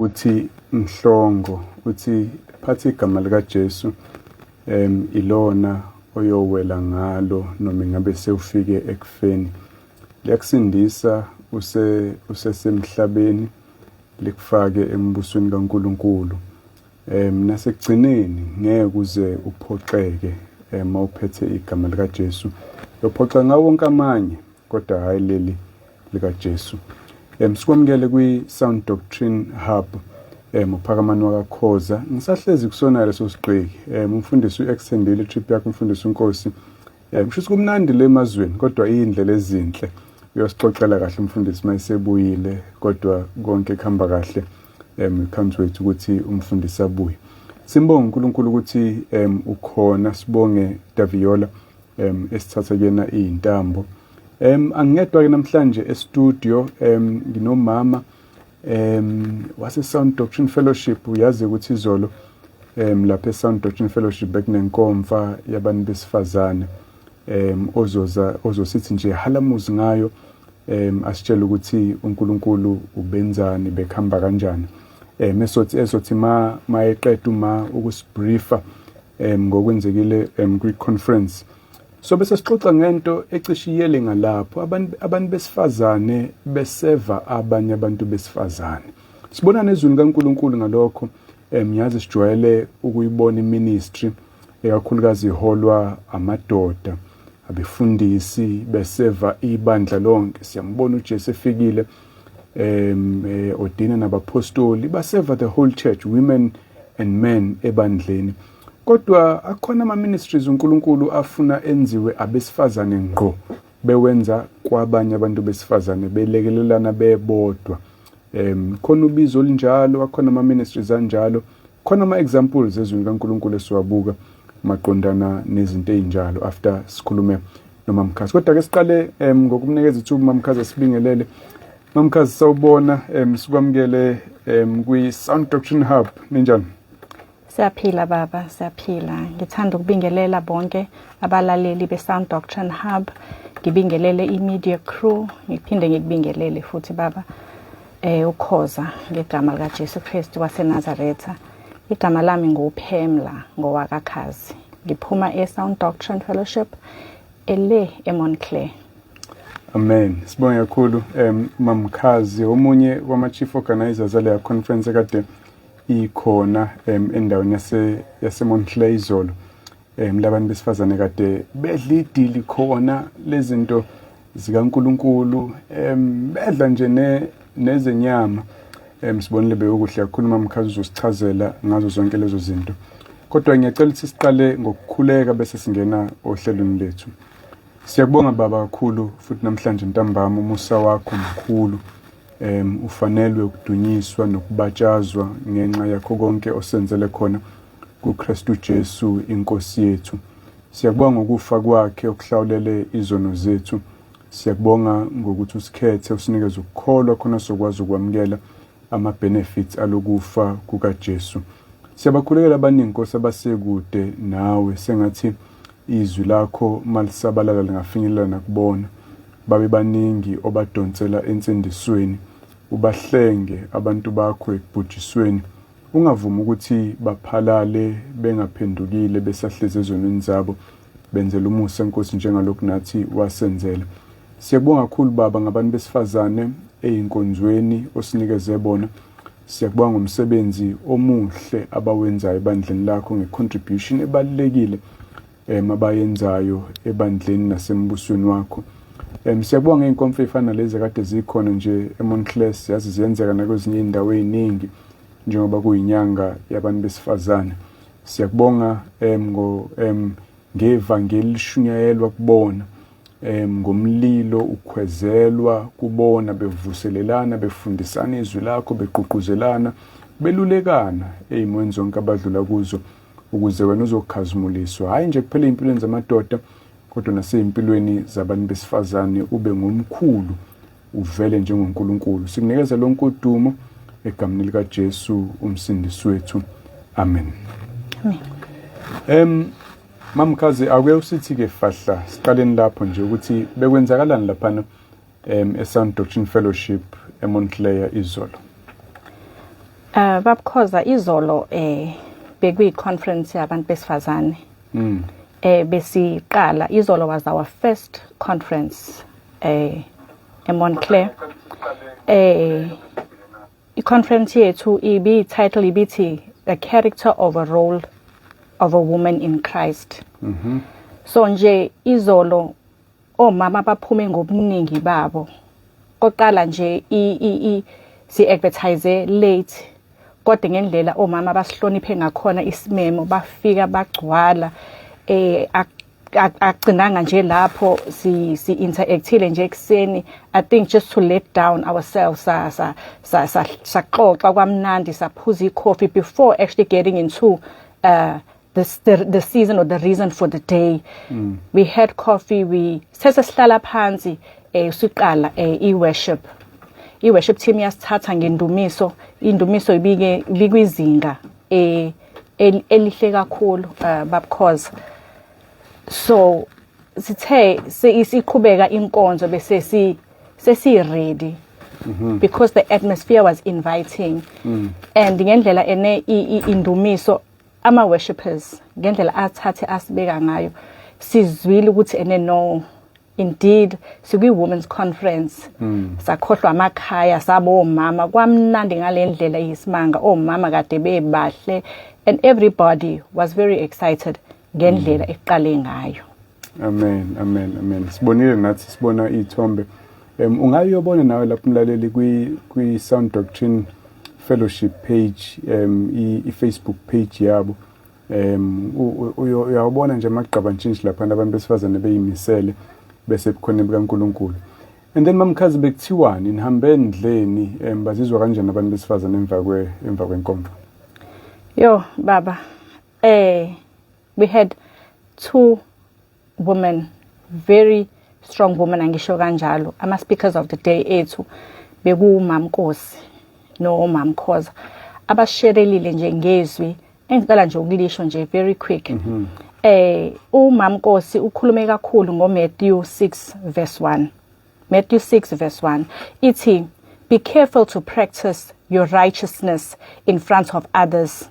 Uthi Mhlongo, uthi phatha igama likaJesu ilona oyowela ngalo noma ingabe sewufike ekufeni. Liyakusindisa usesemhlabeni, likufake embusweni kaNkulunkulu. Nasekugcineni ngeke uze uphoxeke mawuphethe igama likaJesu. Uyophoxa ngawo wonke amanye, kodwa hhayi leli likaJesu. Sikwamukele kwi-Sound Doctrine Hub, uPhakamani wakaKhoza. Ngisahlezi kusona leso sigqiki. Umfundisi u-extendile trip yakhe, umfundisi uNkosi. Kusho ukuthi kumnandi le emazweni, kodwa iy'ndlela ezinhle. Uyosixoxela kahle umfundisi uma esebuyile, kodwa konke kuhamba kahle. We can't wait ukuthi umfundisi abuye. Simbonge uNkulunkulu ukuthi ukhona, sibonge Daviola esithatha kuyena iy'ntambo. Angingedwa ke namhlanje e-studio, nginomama wase Sound Doctrine Fellowship. Uyazi ukuthi izolo lapha e-Sound Doctrine Fellowship bekunenkomfa yabantu besifazane, ozoza ozosithi nje halamuzi ngayo, asitshele ukuthi uNkulunkulu ubenzani, bekhamba kanjani. Esothi ma mayeqeda uma ukusibriefa ngokwenzekile kwi-conference, so bese sixoxa ngento ecishe iyele ngalapho, abantu besifazane beseva abanye abantu besifazane. Sibona nezwini kaNkulunkulu ngalokho. Ngiyazi sijwayele ukuyibona iministry ekakhulukazi iholwa amadoda, abefundisi beseva ibandla lonke. Siyambona uJesu efikile, odina nabapostoli, baseva the whole church, women and men ebandleni. Kodwa akhona ama ministries uNkulunkulu afuna enziwe abesifazane ngqo, bewenza kwabanye abantu besifazane, belekelelana bebodwa. Khona ubizo olunjalo, akhona ama ministries anjalo, khona ama examples ezwini kaNkulunkulu esiwabuka maqondana nezinto ezinjalo after sikhulume noMamkhazi. Kodwa ke siqale ngokumnikeza ithuba uMamkhazi asibingelele. Mamkhazi, sawubona, sikwamukele kwi Sound Doctrine Hub. Ninjani? Siyaphila baba, siyaphila. Ngithanda ukubingelela bonke abalaleli be-Sound Doctrine Hub. Ngibingelele i-media crew, ngiphinde ngikubingelele futhi baba uKhoza ngegama lika Jesu Kristu waseNazaretha. Igama lami nguPhemla ngowakaKhazi. Ngiphuma e-Sound Doctrine Fellowship ele eMontclair. Amen. Sibonge kakhulu Mamkhazi, omunye wama chief organizers aleya conference ekade ikhona endaweni yase Montclair izolo. Labantu besifazane kade bedla idili khona lezinto zikaNkuluNkulu, bedla nje nezenyama. Sibonile bekuhle kakhulu. Mamkhazi uzosichazela ngazo zonke lezo zinto. Kodwa ngiyacela ukuthi siqale ngokukhuleka bese singena ohlelweni lethu. Siyakubonga baba kakhulu futhi namhlanje ntambama, umusa wakho mkhulu. Ufanelwe ukudunyiswa nokubatshazwa ngenxa yakho konke osenzele khona kuKristu Jesu inkosi yethu. Siyakubonga ngokufa kwakhe okuhlawulele izono zethu. Siyakubonga ngokuthi usikhethe, usinikeze ukukholwa khona sokwazi ukwamukela ama benefits alokufa kukaJesu. Siyabakhulekela abaningi Nkosi abasekude nawe, sengathi izwi lakho malisabalala lingafinyelela nakubona, babe baningi obadonsela ensindisweni. Ubahlenge abantu bakho ekubhujisweni, ungavumi ukuthi baphalale bengaphendukile besahlezi ezonweni zabo. Benzela umusa Nkosi njengalokhu nathi wasenzela. Siyakubonga kakhulu baba ngabantu besifazane eyinkonzweni osinikeze bona. Siyakubonga ngomsebenzi omuhle abawenzayo ebandleni lakho, ngecontribution ebalulekile abayenzayo ebandleni nasembusweni wakho. Siyakubonga ngey'nkomfa ey'fana nalezi kade zikhona nje eMontclair, siyazi ziyenzeka nakwezinye iy'ndawo ey'ningi njengoba kuyinyanga yabantu besifazane. Siyakubonga ngo ngevangeli lishunyayelwa kubona, ngomlilo ukhwezelwa kubona, bevuselelana, befundisana izwi lakho, begqugquzelana, belulekana ey'mweni zonke abadlula kuzo, ukuze wena uzokhazimuliswa hhayi nje kuphela ey'mpilweni zamadoda kodwa nasey'mpilweni zabantu besifazane, ube ngomkhulu, uvele njengoNkulunkulu. Sikunikeza lonke udumo egameni likaJesu umsindisi wethu. Amen. Amen. Mamkhazi, ake usithi ke fahla siqaleni lapho nje ukuthi bekwenzakalani laphana eSound Doctrine Fellowship eMontclair izolo. Babukhoza izolo bekuyi conference yabantu besifazane. Besiqala izolo was our first conference eMontclair. I-conference yethu ibi title ibithi The Character of a Role of a Woman in Christ. So nje izolo omama baphume ngobuningi babo. Koqala nje i si advertise late, kodwa ngendlela omama basihloniphe ngakhona isimemo, bafika bagcwala. Agcinanga nje lapho, si interactile nje ekseni, I think just to let down ourselves, sa sa sa saxoxa kwamnandi, saphuza i-coffee before actually getting into the season or the reason for the day. We had coffee, we sesihlala phansi, siqala i-worship team yasithatha ngendumiso. Indumiso ibike ibikwizinga elihle kakhulu, babukhoza. So sithe isiqhubeka inkonzo bese si sesi ready because the atmosphere was inviting and ngendlela ene indumiso, ama worshippers ngendlela athathe asibeka ngayo, sizwile ukuthi ene no, indeed sikwi women's conference. Sakhohlwa amakhaya, sabomama, kwamnandi ngalendlela isimanga. Omama kade bebahle and everybody was very excited ngendlela eqale ngayo. Amen, amen, amen. Sibonile nathi, sibona iy'thombe. Ungayobona nawe lapho umlaleli kwi Sound Doctrine Fellowship page, i Facebook page yabo. Uyawubona nje amagqabantshintshi lapha, abantu besifazane beyimisele bese bukhoneni bukaNkulunkulu. And then mamkhazi, bekuthiwani, nihambe endleni, bazizwa kanjani abantu besifazane emva kwenkomfa? Yo baba, we had two women, very strong women, angisho kanjalo. Ama speakers of the day ethu bekuwumamnkosi nomamkhoza, abasherelile nje ngezwi engicela nje ukulisho nje very quick. Umamnkosi ukhulume kakhulu ngoMatthew 6 verse 1. Matthew 6 verse 1 ithi, "Be careful to practice your righteousness in front of others.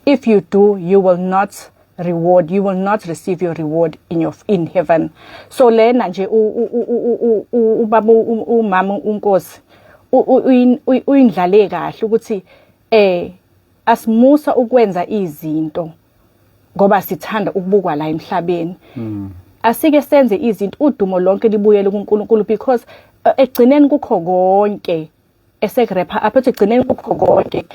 If you do, you will not receive your reward in heaven." So lena nje ubaba, umama uNkosi uyindlale kahle ukuthi asimusa ukwenza izinto ngoba sithanda ukubukwa la emhlabeni. Asike senze izinto, udumo lonke libuyele kuNkulunkulu, because egcineni kukho konke esekurepha apha ethi egcineni kukho konke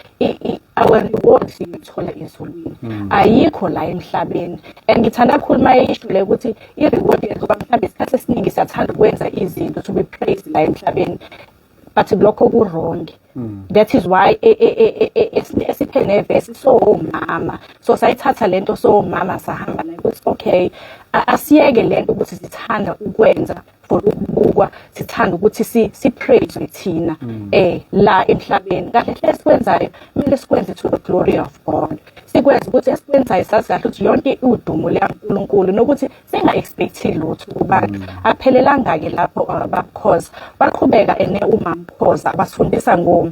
our reward siyithola ezulwini, ayikho la emhlabeni. And ngithanda kakhulu uma eyisho le ukuthi i-reward yethu, ngoba mhlawumbe isikhathi esiningi siyathanda ukwenza izinto to be praised la emhlabeni, but lokho ku-wrong. That is why esiphe nevesi sowomama. So sayithatha lento sowomama, sahamba nayo ukuthi okay, asiyeke lento ukuthi sithanda ukwenza for ukubukwa, sithanda ukuthi si praise thina la emhlabeni. Kahle hle sikwenzayo kumele sikwenze to the glory of God, sikwenze ukuthi esikwenzayo sazi kahle ukuthi yonke udumo likaNkulunkulu, nokuthi singa expect lutho kubantu. Aphelelanga ke lapho, babukhoza, baqhubeka ene umamkhoza basifundisa ngo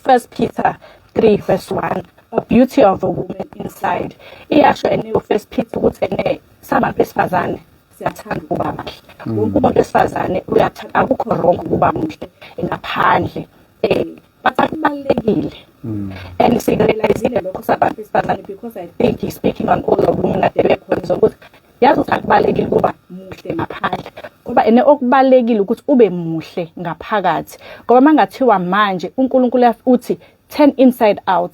First Peter 3 verse 1, a beauty of a woman inside. Iyasho ene First Peter ukuthi ene sabantu besifazane siyathanda ukuba bahle. Wonke umuntu wesifazane uyathanda, akukho wrong ukuba muhle ngaphandle, but akubalulekile. And sikurealizile lokho sabantu besifazane, because I think he's speaking on all the women ade bekhona, ukuthi yazi ukuthi akubalulekile ukuba muhle ngaphandle, ngoba ene okubalulekile ukuthi ube muhle ngaphakathi, ngoba mangathiwa manje uNkulunkulu uthi turn inside out,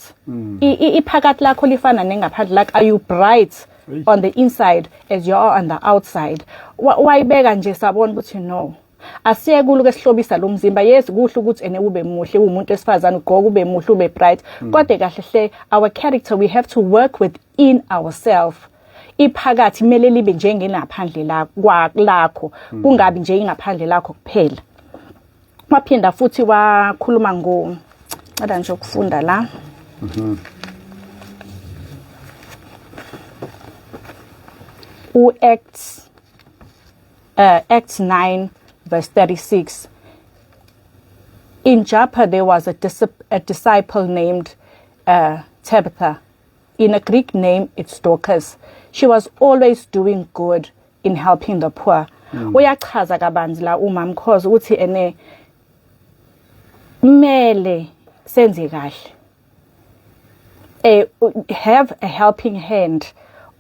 iphakathi lakho lifana nengaphandle. Like, are you bright on the inside as you are on the outside? Wayibeka nje, sabona ukuthi no, asiye kulo ke sihlobisa lo mzimba. Yes, kuhle ukuthi ene ube muhle, umuntu wesifazane ugqoka ube muhle, ube bright, kodwa kahle hle our character, we have to work within ourselves. Iphakathi kumele libe njengenaphandle lakho, kungabi nje ingaphandle lakho kuphela. Waphinda futhi wakhuluma ngo, cela nje ukufunda la, u-Acts, Acts 9 verse 36. In Joppa there was a disciple named Tabitha. In a Greek name it's Dorcas. She was always doing good in helping the poor. Uyachaza kabanzi la umam Khoza uthi ene mele senze kahle, have a helping hand,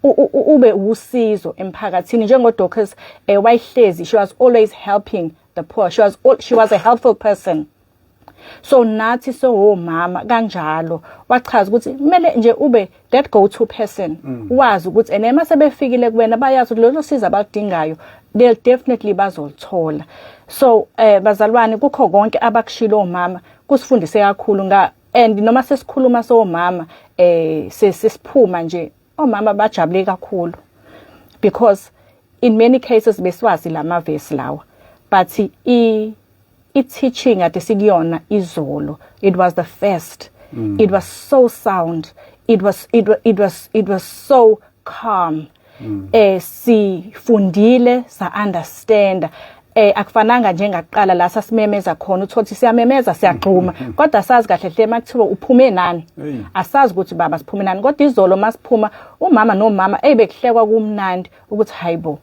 ube usizo emphakathini njengo Dorcas. Wayihlezi, she was always helping the poor. She was a helpful person. So nathi sowomama kanjalo, wachaza ukuthi kumele nje ube that go to person, wazi ukuthi ene mase befikile kuwena bayazi ukuthi lolo sizo abaludingayo they'll definitely bazolithola. So bazalwane, kukho konke abakushilo omama kusifundise kakhulu nga and noma sesikhuluma sowomama, sesiphuma nje, omama bajabule kakhulu because in many cases besiwazi lamavesi lawa, but i teaching ade sikuyona izolo, it was the first. It was so sound, it was so calm. Sifundile, sa understand. Akufananga njengaqala la sasimemeza khona, uthothi siyamemeza, siyagxuma, kodwa sazi kahle hle makuthiwa uphume nani. Hey. Asazi ukuthi baba siphume nani, kodwa izolo masiphuma umama nomama eyibekuhlekwa kumnandi ukuthi hayibo,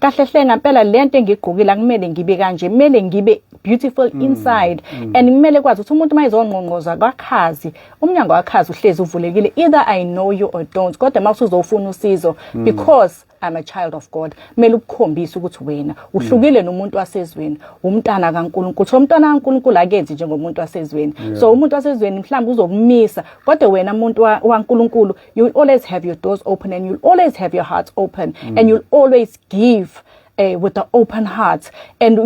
kahle hle ngempela lento engigqokile akumele ngibe kanje, kumele ngibe beautiful inside and kumele kwazi ukuthi umuntu mayizongqongqoza kwakhazi, umnyango wakhazi uhlezi uvulekile, either I know you or don't, kodwa mawusuzofuna usizo, because I'm a child of God, kumele ukukhombisa ukuthi wena uhlukile nomuntu wasezweni, umntana kaNkulunkulu. So umntwana kaNkulunkulu akenzi njengomuntu wasezweni. So umuntu wasezweni mhlawumbe uzokumisa, kodwa wena umuntu waNkulunkulu, you will always have your doors open and you'll always have your heart open and you'll always give with the open heart and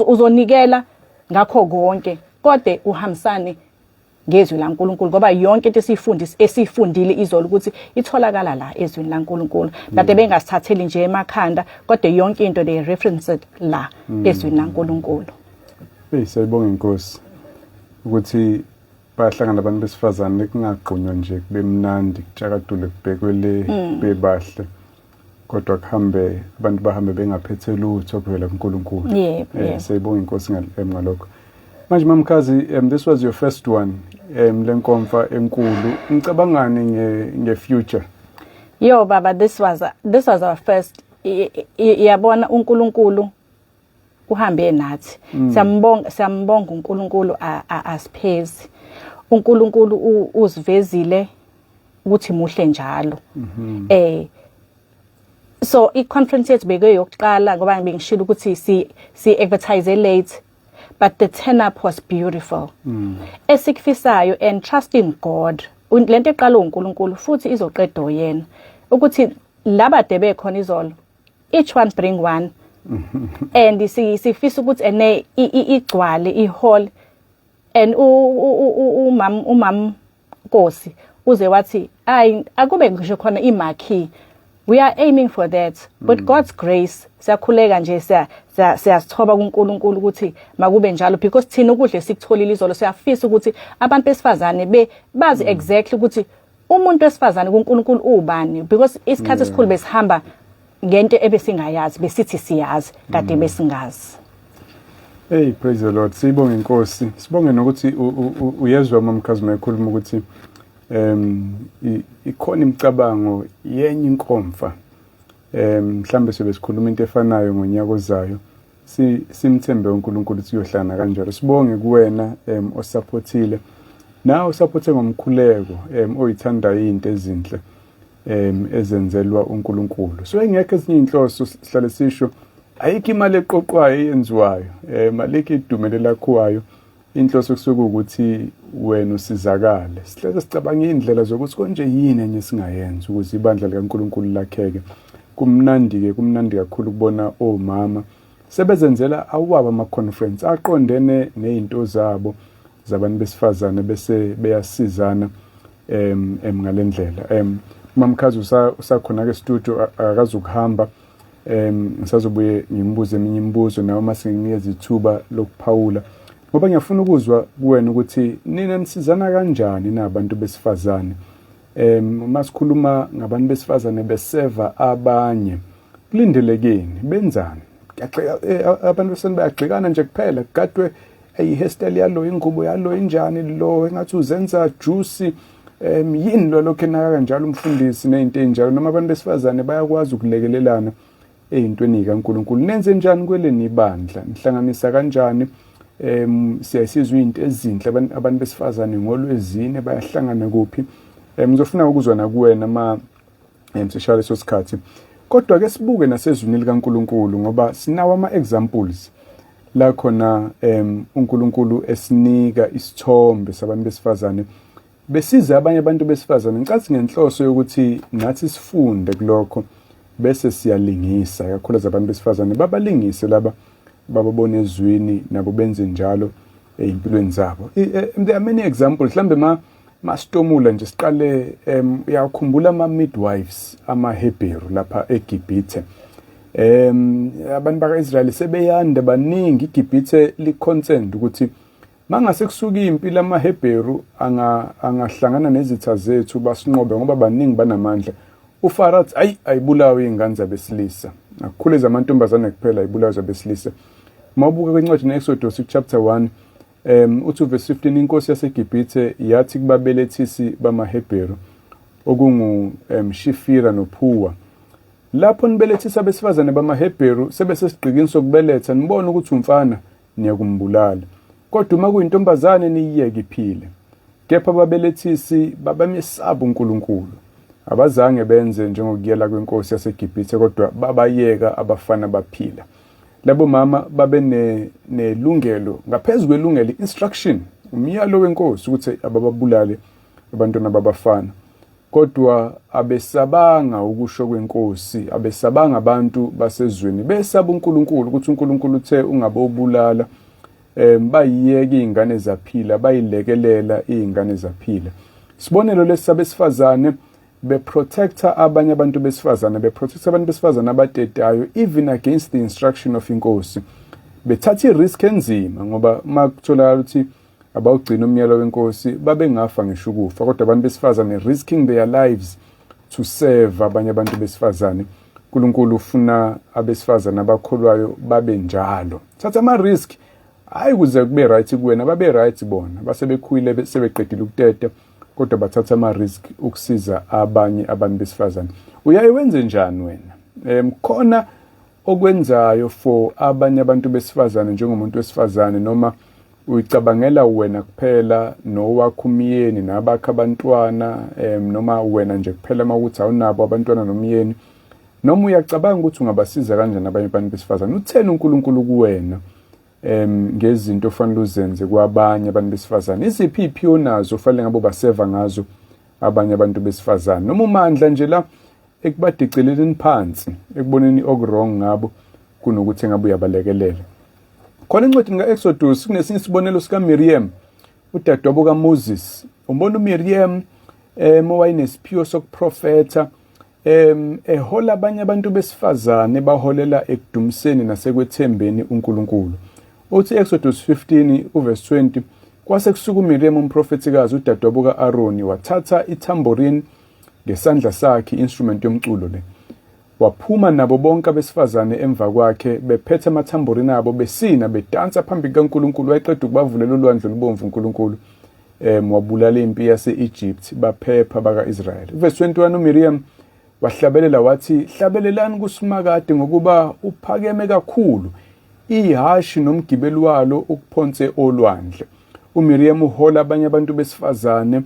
uzonikela ngakho konke, kodwa uhambisane ngezwi laNkulunkulu, ngoba yonke into esiyifundisa, esifundile izolo, ukuthi itholakala la ezwini laNkulunkulu. Kade bengasithatheli nje emakhanda, kodwa yonke into they reference it la ezwini laNkulunkulu. Hey, siyayibonga inkosi ukuthi bayahlangana abantu besifazane, kungagqunywa nje kube mnandi, kutshakadule, kubhekwe le bebahle, kodwa kuhambe abantu bahambe bengaphethe lutho kuvela kuNkulunkulu. Siyayibonga inkosi ngalokho. Manje mamkhazi, this was your first one, lenkomfa enkulu. Ngicabangani nge future? Yo baba, this was our first. Yabona uNkulunkulu uhambe nathi. Siyambonga, siyambonga uNkulunkulu, asiphezi. uNkulunkulu uzivezile ukuthi muhle njalo. So i-conference yethu bekuyokuqala ngoba bengishilo ukuthi si advertise late, but the turn up was beautiful. Esikufisayo and trusting God, lento eqala uNkulunkulu futhi izoqedwa yena, ukuthi laba de bekhona izolo, each one bring one, and sifisa ukuthi ene igcwale i-hall. And umam Nkosi uze wathi ayi akube ngisho khona i-marquee. We are aiming for that with God's grace. Siyakhuleka nje, siyasithoba kuNkulunkulu ukuthi makube njalo, because thina ukudla esikutholile izolo, siyafisa ukuthi abantu besifazane be bazi exactly ukuthi umuntu wesifazane kuNkulunkulu ubani, because isikhathi esikhulu besihamba ngento ebesingayazi, besithi siyazi kade besingazi. Hey, praise the Lord. Sibonge inkosi. Sibonge nokuthi uyezwa mamkhazi mayekhuluma ukuthi ikhona imicabango yenye inkomfa. Mhlambe sobe sikhuluma into efanayo ngonyaka ozayo. Si simthembe uNkulunkulu ukuthi uyohlala kanjalo. Sibonge kuwena osupportile. Nawe usupporte ngomkhuleko, oyithanda izinto ezinhle ezenzelwa uNkulunkulu. So engekho ezinye inhloso, sihlale sisho, ayikho imali eqoqwayo eyenziwayo, alikho idumele lakhiwayo. Inhloso kusuke ukuthi wena usizakale. Sihleze sicabanga indlela zokuthi konje yini enye singayenza ukuze ibandla likaNkulunkulu lakheke. Kumnandi ke, kumnandi kakhulu ukubona omama sebezenzela awabo ama-conference aqondene nezinto zabo zabantu besifazane, bese beyasizana ngalendlela. Mamkhazi usakhona ke studio, akazukuhamba. Ngisazobuye ngimbuze eminye imibuzo nawe mase nginikeza ithuba lokuphawula, ngoba ngiyafuna ukuzwa kuwena ukuthi nina nisizana kanjani nabantu besifazane. Masikhuluma ngabantu besifazane beseva abanye, kulindelekeni, benzani? Kuyagxeka, abantu besifazane bayagxekana nje kuphela, kugadwe. Hey, hairstyle yalo, ingubo yalo injani, lo engathi uzenza juicy, yini lo lokho enaka kanjalo umfundisi nezinto ezinjalo. Noma abantu besifazane bayakwazi ukulekelelana ey'ntweni kaNkulunkulu. Nenze njani kweleni ibandla? Nihlanganisa kanjani? Siyayisizwa izinto ezinhle, abantu besifazane ngolwezine bayahlangana kuphi? Ngizofuna ukuzwa nakuwena ma sishaya leso sikhathi. Kodwa ke sibuke nasezwini likaNkulunkulu, ngoba sinawo ama examples la khona uNkulunkulu esinika isithombe sabantu besifazane besiza abanye abantu besifazane. Ngicathi ngenhloso yokuthi nathi sifunde kulokho bese siyalingisa, kakhulu abantu besifazane babalingise laba bababona ezwini, nabo benze njalo ey'mpilweni zabo. There are many examples. Mhlambe ma masitomula nje siqale, uyakhumbula ama-midwives amaHebheru lapha eGibhithe? Abantu baka-Israyeli sebeyanda baningi, iGibhithe li-concerned ukuthi mangase kusuka impi, lamaHebheru angahlangana nezitha zethu basinqobe ngoba baningi, banamandla. UFaro athi, ayi, ayibulawe iy'ngane zabesilisa, akukhule zamantombazane kuphela, ayibulawe zabesilisa. Mawubuka kwincwadi ne-Exodus chapter 1, uthi uverse 15, inkosi yaseGibhithe yathi kubabelethisi bamaHebheru okungu Shifira noPhuwa, "Lapho nibelethisa abesifazane bamaHebheru sebesesigqikini sokubeletha, nibone ukuthi umfana, niyakumbulala, kodwa uma kuyintombazane niyiyeke iphile." Kepha ababelethisi babemesaba uNkulunkulu, abazange benze njengokuyela kwenkosi yaseGibhithe, kodwa babayeka abafana baphila. Labo mama babe nelungelo, ngaphezu kwelungelo, instruction, umyalo wenkosi ukuthi abababulale abantwana babafana, kodwa abesabanga ukusho kwenkosi, abesabanga abantu basezweni, besaba uNkulunkulu ukuthi uNkulunkulu uthe ungabobulala. Bayiyeka izingane zaphila, bayilekelela izingane zaphila. Sibonelo lesi sabesifazane beprotecta abanye abantu besifazane, beprotecta abantu besifazane abatetayo even against the instruction of inkosi, bethatha i-risk enzima, ngoba uma kutholakala ukuthi abawugcina umyalo wenkosi babengafa ngisho ukufa, kodwa abantu besifazane risking their lives to serve abanye abantu besifazane. uNkulunkulu ufuna abesifazane abakholwayo babe njalo, thatha ama-risk, hayi kuze kube right kuwena, babe right bona basebekhulile, sebeqedile ukuteta, kodwa bathatha ama-risk ukusiza abanye abantu besifazane. Uyaye wenze njani wena? Khona okwenzayo for abanye abantu besifazane njengomuntu wesifazane, noma uyicabangela wena kuphela nowakho umyeni nabakho abantwana, noma wena nje kuphela mawukuthi awunabo abantwana nomyeni, noma uyacabanga ukuthi ungabasiza kanjani abanye abantu besifazane? Utheni uNkulunkulu kuwena ngezinto ofanele uzenze kwabanye abantu besifazane? Iziphi iphiwo nazo ofanele ngabe ubaseva ngazo abanye abantu besifazane, noma umandla nje la ekubadiceleleni phansi, ekuboneni okuwrong ngabo kunokuthi ngabe uyabalekelela? Khona encwadini ka-Exodus kunesinye isibonelo sikaMiriam, udadewabo kaMoses. Umbona uMiriam owayenesiphiwo sokuprofetha, ehola abanye abantu besifazane, baholela ekudumiseni nasekwethembeni uNkulunkulu. Uthi Exodus 15 uverse 20, kwase kusuka uMiriam umprofethikazi, udadewabo ka-Aroni, wathatha ithamborini ngesandla sakhe, instrument yomculo le, waphuma nabo bonke abesifazane emva kwakhe bephethe amathamborini abo, besina bedansa phambi kukaNkulunkulu. Wayeqeda ukubavulela ulwandle olubomvu uNkulunkulu, wabulala impi yase-Egypt, baphepha baka-Israyeli. Verse 21, uMiriam wahlabelela wathi, "Hlabelelani kuSimakade ngokuba uphakeme kakhulu, ihashi nomgibeli walo ukuphonse olwandle." UMiriam uhola abanye abantu besifazane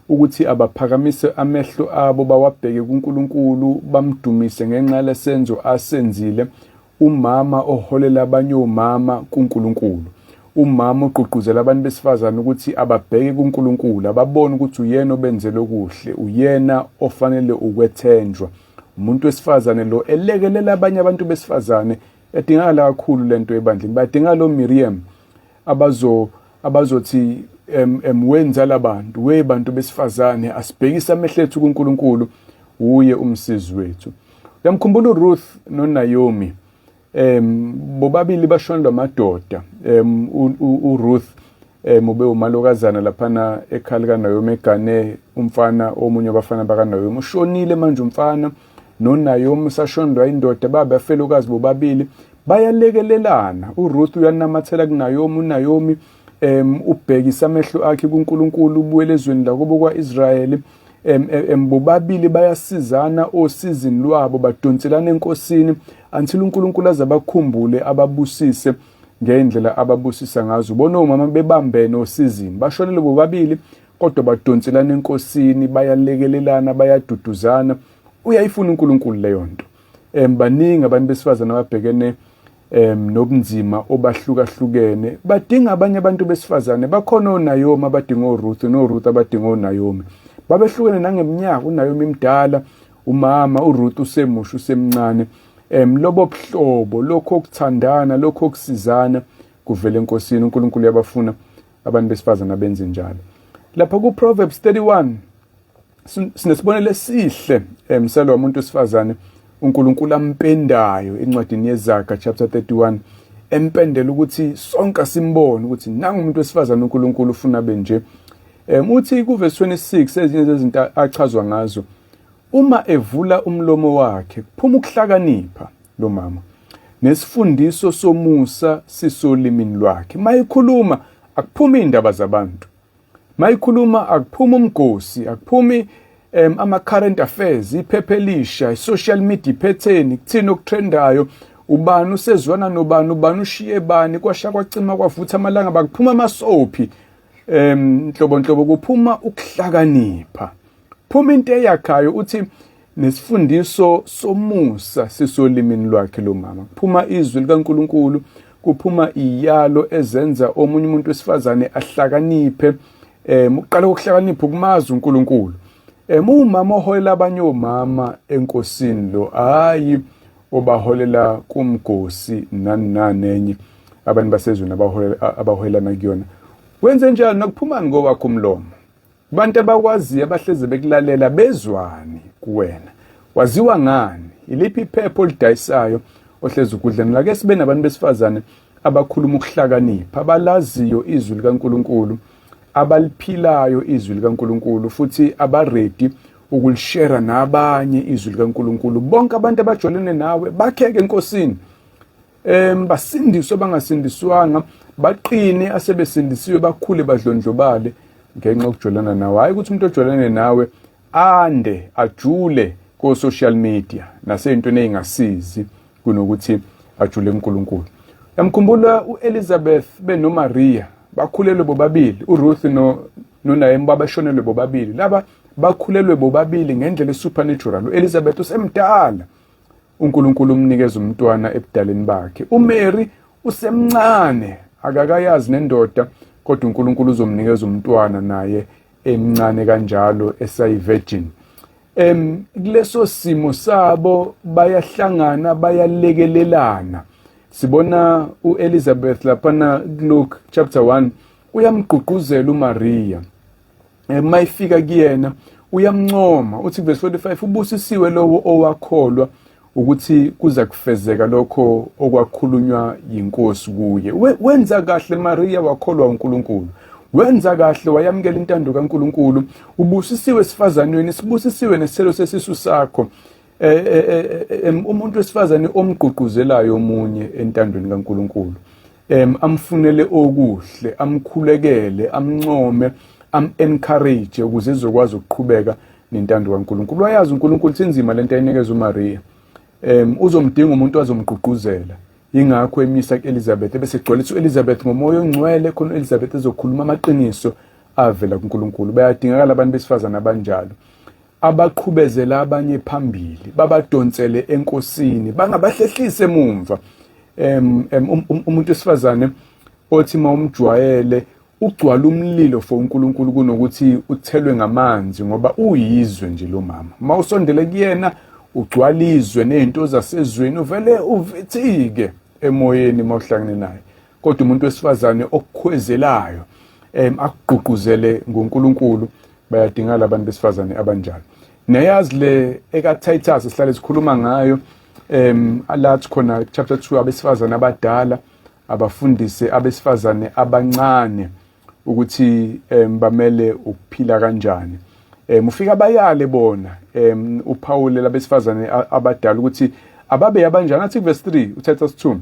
ukuthi abaphakamise amehlo abo bawabheke kuNkulunkulu, bamdumise ngenxa lesenzo asenzile. Umama oholela abanye omama kuNkulunkulu, umama ogqugquzela abantu besifazane ukuthi ababheke kuNkulunkulu, ababone ukuthi uyena obenzele okuhle, uyena ofanele ukwethenjwa. Umuntu wesifazane lo elekelela abanye abantu besifazane. Yadingakala kakhulu lento ebandleni, badinga lo Miriam abazothi wenza labantu, we bantu besifazane, asibhekise amehlo ethu kuNkulunkulu, uye umsizi wethu. Uyamkhumbula uRuth noNaomi? Bobabili bashonelwa amadoda. uRuth ube umalokazana laphana ekhaya likaNaomi, egane umfana, omunye wabafana bakaNaomi ushonile manje umfana, noNaomi usashonelwa indoda, baba afelokazi bobabili. Bayalekelelana, uRuth uyanamathela kuNaomi, uNaomi Ubhekisa amehlo akhe kuNkulunkulu, ubuyele ezweni lakubo kwa-Israyeli. Bobabili bayasizana osizini lwabo, badonselana enkosini until uNkulunkulu aze abakhumbule, ababusise ngendlela ababusisa ngazo. Ubona omama bebambene osizini, bashonele bobabili kodwa badonselana enkosini, bayalekelelana, bayaduduzana. Uyayifuna uNkulunkulu leyo nto. Baningi abantu besifazane ababhekene nobunzima obahlukahlukene, badinga abanye abantu besifazane. Bakhona oNaomi abadinga oRuth, noRuth abadinga oNaomi. Babehlukene nangeminyaka, uNaomi mdala umama, uRuth usemusha, usemncane. Lobo buhlobo, lokho okuthandana, lokho okusizana kuvela enkosini. uNkulunkulu uyabafuna abantu besifazane abenze njalo. Lapha ku-Proverbs 31 sinesibonelo esihle salo womuntu wesifazane uNkulunkulu ampendayo encwadini yeZaga chapter 31, empendela ukuthi sonke simbone ukuthi nangu umuntu wesifazane uNkulunkulu ufuna benje. Uthi kuverse 26, ezinye zezinto achazwa ngazo, uma evula umlomo wakhe kuphuma ukuhlakanipha lo mama, nesifundiso somusa sisolimini lwakhe. Mayikhuluma akuphumi indaba zabantu, mayikhuluma akuphumi umgosi, akuphumi ama current affairs, iphepha elisha, i-social media iphetheni, kuthini okutrendayo, ubani usezwana nobani, ubani ushiye bani, kwasha kwacima kwavutha amalanga, bakuphuma amasophi nhlobo nhlobo, kuphuma ukuhlakanipha, phuma into eyakhayo. Uthi nesifundiso somusa sisolimini lwakhe lo mama, kuphuma izwi likaNkuluNkulu, kuphuma iyalo ezenza omunye umuntu wesifazane ahlakaniphe. Uqala ukuhlakanipha ukumazi uNkulunkulu. Umama oholela abanye omama enkosini lo, hayi obaholela kumgosi nani nanenye abantu basezweni abaholela abaholelana kuyona. Wenze njalo nakuphumani kowakho umlomo? Abantu abakwaziyo abahleze bekulalela bezwani kuwena? Waziwa ngani? Iliphi iphepha olidayisayo ohlezi ukudla? Nake sibe nabantu besifazane abakhuluma ukuhlakanipha, abalaziyo izwi likaNkuluNkulu, abaliphilayo izwi likaNkuluNkulu, futhi abaredi ukulishera nabanye izwi likaNkuluNkulu. Bonke abantu abajwayelene nawe bakheke enkosini, basindiswe abangasindiswanga, baqine asebesindisiwe, bakhule badlondlobale ngenxa yokujwayelana nawe. Hayi ukuthi umuntu ojwayelene nawe ande ajule ko social media naseyintweni eyingasizi kunokuthi ajule kuNkulunkulu. Yamkhumbula uElizabeth benoMaria, bakhulelwe bobabili, uRuth no noNaomi babashonelwe bobabili. Laba bakhulelwe bobabili ngendlela esupernatural. UElizabeth usemdala, uNkulunkulu umnikeza umntwana ebudaleni bakhe. uMary usemncane, akakayazi nendoda, kodwa uNkulunkulu uzomnikeza umntwana naye emncane kanjalo, esayi-virgin. Kuleso simo sabo bayahlangana, bayalekelelana. Sibona uElizabeth laphana Luke chapter 1 uyamgqugquzela uMaria. Mayifika kuyena uyamncoma, uthi verse 45, ubusisiwe lowo owakholwa ukuthi kuza kufezeka lokho okwakhulunywa yinkosi kuye. Wenza kahle Maria, wakholwa uNkulunkulu, wenza kahle wayamukela intando kaNkulunkulu. Ubusisiwe esifazanweni, sibusisiwe nesithelo sesisu sakho. Umuntu wesifazane omgqugquzelayo omunye entandweni kaNkulunkulu, amfunele okuhle, amkhulekele, amncome, am-encourage ukuze ezokwazi ukuqhubeka nentando kaNkulunkulu. Wayazi uNkulunkulu sinzima lento ayinikeza uMaria, uzomdinga umuntu azomgqugquzela, ingakho emisa kuElizabeth, bese egcwalisa uElizabeth ngomoya ongcwele, khona uElizabeth ezokhuluma amaqiniso avela kuNkulunkulu. Bayadingakala abantu besifazane abanjalo, abaqhubezela abanye phambili, babadonsele enkosini, bangabahlehlise emumva. Umuntu wesifazane othi mawumjwayele ugcwala umlilo for uNkulunkulu kunokuthi uthelwe ngamanzi, ngoba uyizwe nje lo mama. Mawusondele kuyena ugcwala izwe nezinto zasezweni, uvele uvithike emoyeni mawuhlangene naye. Kodwa umuntu wesifazane okukhwezelayo, akugqugquzele ngoNkulunkulu, bayadingala abantu besifazane abanjalo. Niyayazi le eka Titus sihlale sikhuluma ngayo, alathi khona chapter 2, abesifazane abadala abafundise abesifazane abancane ukuthi bamele ukuphila kanjani. Ufika bayale bona uPaul labesifazane abadala ukuthi ababe abanjani. Athi verse 3 uTitus 2,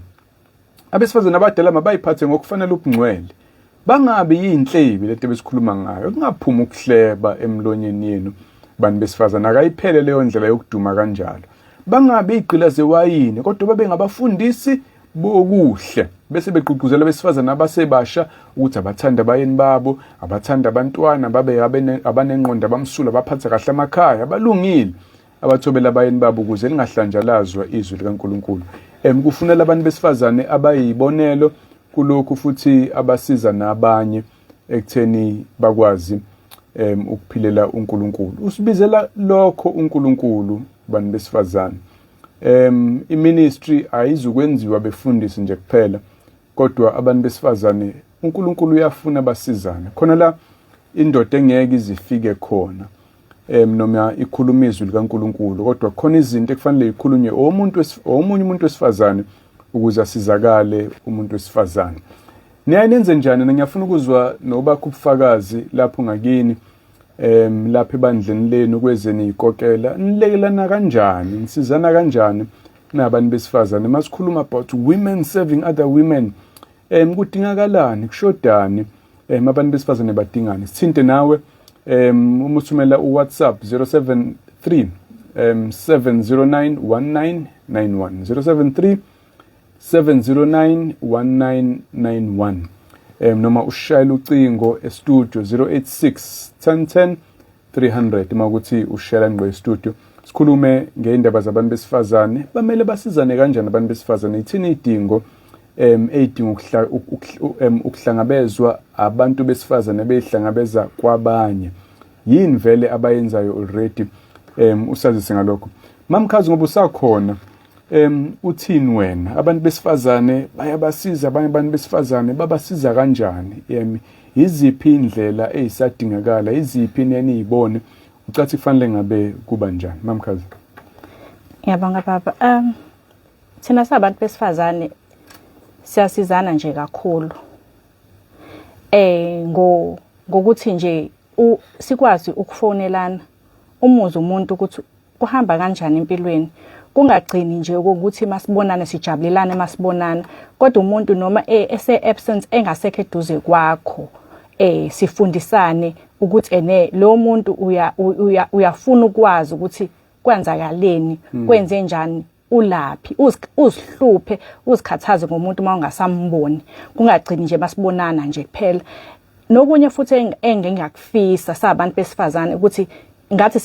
abesifazane abadala mabayiphathe ngokufanele ubungcwele. Bangabi yinhlebi lento besikhuluma ngayo, kungaphuma ukuhleba emlonyeni yenu bantu besifazane. Akayiphele leyo ndlela yokuduma kanjalo. Bangabi igqila zewayini, kodwa babe ngabafundisi bokuhle, bese begqugquzela abesifazane abasebasha ukuthi abathanda abayeni babo, abathanda abantwana, babe abanengqondo, abamsulwa, abaphatha kahle amakhaya, abalungile, abathobela abayeni babo, ukuze lingahlanjalazwa izwi likaNkulunkulu. Kufunela abantu besifazane abayibonelo kulokhu futhi abasiza nabanye ekutheni bakwazi ukuphilela uNkulunkulu. Usibizela lokho uNkulunkulu, bantu besifazane. Iministry ayizukwenziwa befundisi nje kuphela, kodwa abantu besifazane uNkulunkulu uyafuna basizane. Khona la indoda engeke izifike khona noma ikhuluma izwi likaNkulunkulu, kodwa khona izinto ekufanele ikhulunywe omuntu, omunye umuntu wesifazane, ukuze asizakale umuntu wesifazane. Niyaye nenze njani? Ngiyafuna ukuzwa nobakho ubufakazi lapho ngakini, lapha ebandleni lenu, kwezeni ikokela, nilekelana kanjani, nisizana kanjani nabantu besifazane? Masikhuluma about women serving other women, kudingakalani, kushodani, abantu besifazane badingani? Sithinte nawe uma uthumela uWhatsApp 073 709 1991, 073 709 1991, noma ushayela ucingo estudio 086 1010 300. Uma ukuthi ushayela ngqo estudio, sikhulume ngeindaba zabantu besifazane. Bamele basizane kanjani abantu besifazane? Ithini idingo eyidinga ukuhlangabezwa abantu besifazane beyihlangabeza kwabanye? Yini vele abayenzayo already? Usazise ngalokho, Mamkhazi, ngoba usakhona. Uthini wena? Abantu besifazane bayabasiza abanye abantu besifazane? Babasiza kanjani? Iziphi indlela ezisadingakala? Iziphi eniyibone ucathi kufanele ngabe kuba njani, Mamkhazi? Ngiyabonga, baba. Thina sabantu besifazane siyasizana nje kakhulu. Ngokuthi nje sikwazi ukufonelana, umuze umuntu ukuthi kuhamba kanjani empilweni, kungagcini nje ukuthi masibonane sijabulelane masibonana, kodwa umuntu noma ese absence, engasekho eduze kwakho, sifundisane ukuthi ene lo muntu uyafuna ukwazi ukuthi kwenzakaleni, kwenze njani, ulaphi, uzihluphe, uzikhathaze ngomuntu uma ungasamboni, kungagcini nje masibonana nje kuphela. Nokunye futhi engingakufisa sabantu besifazane ukuthi ngathi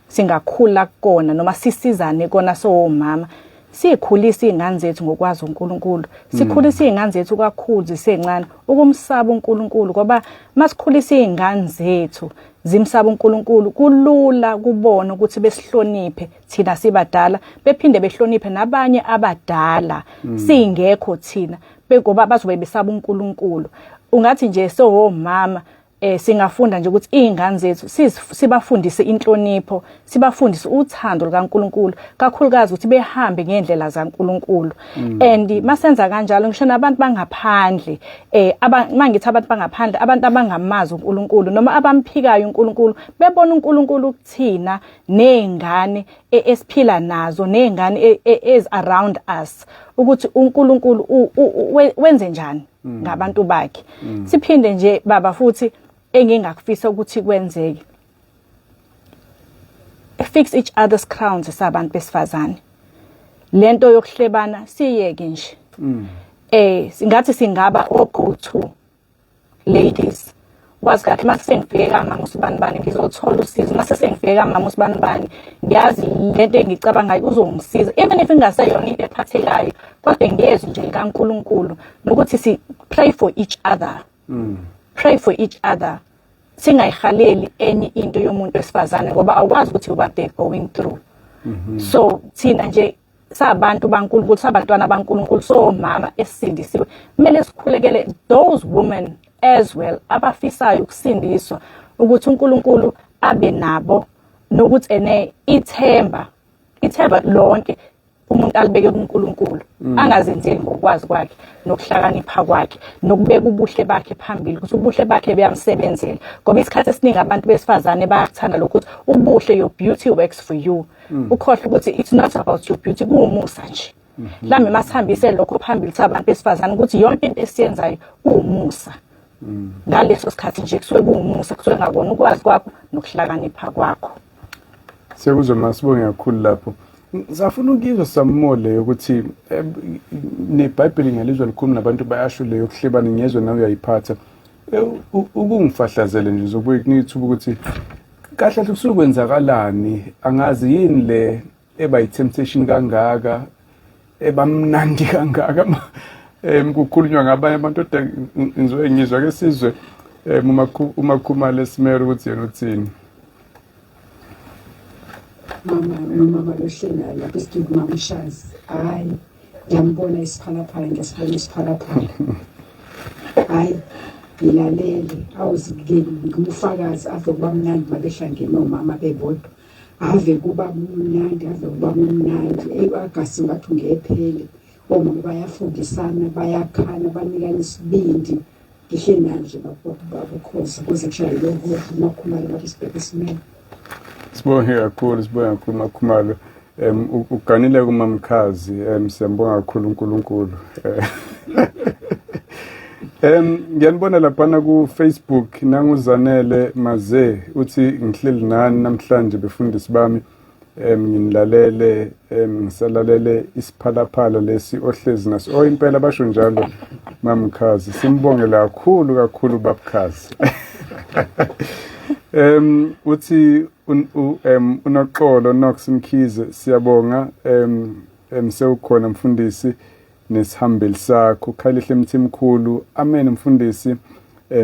singakhula kukona noma sisizane kona sowomama, sikhulisa izingane zethu ngokwazi uNkulunkulu, sikhulisa izingane zethu kakhulu zisencane ukumsaba uNkulunkulu, ngoba masikhulisa izingane zethu zimsaba uNkulunkulu, kulula kubona ukuthi besihloniphe thina sibadala, bephinde behloniphe nabanye abadala singekho thina, bengoba bazobe besaba uNkulunkulu. Ungathi nje sowomama singafunda nje ukuthi izingane zethu sibafundise inhlonipho, sibafundise uthando likaNkulunkulu, kakhulukazi ukuthi behambe ngendlela zaNkulunkulu. And masenza kanjalo, ngisho nabantu bangaphandle, mangithi abantu bangaphandle, abantu abangamazi uNkulunkulu noma abamphikayo uNkulunkulu, bebona uNkulunkulu kuthina nezingane esiphila nazo, nezingane ez around us, ukuthi uNkulunkulu wenze njani ngabantu bakhe. Siphinde nje, baba, futhi engingakufisa ukuthi kwenzeke, fix each other's crowns sabantu besifazane. Lento yokuhlebana siyeke nje. Singathi singaba o go to ladies, wazi kahle mase sengifike kamama usibani bani ngizothola usizo, mase sengifike kamama usibani bani ngiyazi lento engicabangayo uzongisiza, even if ingaseyona into ephathekayo, kodwa ngiyezwa nje likaNkulunkulu, nokuthi si pray for each other, pray for each other, singayihaleli enye into yomuntu wesifazane, ngoba awukwazi ukuthi what they're going through. So thina nje sabantu baNkulunkulu, sabantwana baNkulunkulu, somama esindisiwe, kumele sikhulekele those women as well abafisayo ukusindiswa, ukuthi uNkulunkulu abe nabo, nokuthi ene ithemba lonke umuntu alibeke kuNkulunkulu, angazenzeli ngokwazi kwakhe nokuhlakanipha kwakhe nokubeka ubuhle bakhe phambili, ukuthi ubuhle bakhe buyamsebenzela, ngoba isikhathi esiningi abantu besifazane bayakuthanda lokhu ukuthi ubuhle, your beauty works for you, ukhohlwa ukuthi it's not about your beauty, kuwumusa nje. Mhlawumbe masihambise lokho phambili sabantu besifazane, ukuthi yonke into esiyenzayo kuwumusa. Ngaleso sikhathi nje kusuke kuwumusa, kusuke ngakona ukwazi kwakho nokuhlakanipha kwakho. Siyakuzwa ma, sibonge kakhulu lapho. Ngisafuna ukuyizwa samole ukuthi neBhayibheli ngiyalizwa likhuluma nabantu bayasho leyo kuhlebana, ngiyezwa nawe uyayiphatha. Ukungifahlazele nje uzobuye kunika ithuba ukuthi kahle kahle kusuke kwenzakalani, angazi yini le eba yi-temptation kangaka, ebamnandi kangaka kukhulunywa ngabanye abantu, kodwa ngizoye ngizwa ke sizwe uMakhumalo esimele ukuthi yena uthini. Mama nomama lohlelayo lapho esitudio, mama Shazi, hayi, ngiyambona isiphalaphala, ngiyasibona isiphalaphala. Hayi, ngilalele awuzi ngumfakazi, ave kuba mnandi mabehlangene omama bebodwa, ave kuba mnandi, ave kuba mnandi. Agasi ngathi ungephele. Omama bayafundisana, bayakhana, banikana isibindi. Ngihle nani nje babukhosi kuze kushaye lo hora. UMakhumalo lapho sibheke isimele. Sibonge kakhulu, sibonge kakhulu Makhumalo. Uganile kumamkhazi, siyambonga kakhulu uNkulunkulu. Ngiyanibona laphana ku Facebook, nanguzanele Maze uthi ngihleli nani namhlanje befundisi bami, nginilalele, ngisalalele isiphalaphala lesi ohlezi naso. Oh, impela basho njalo mamkhazi, simbongela kakhulu kakhulu babukhazi. Uthi unoxolo Nox Mkhize, siyabonga sewukhona mfundisi nesihambeli sakho Khalihle Mthimkhulu. Amen mfundisi,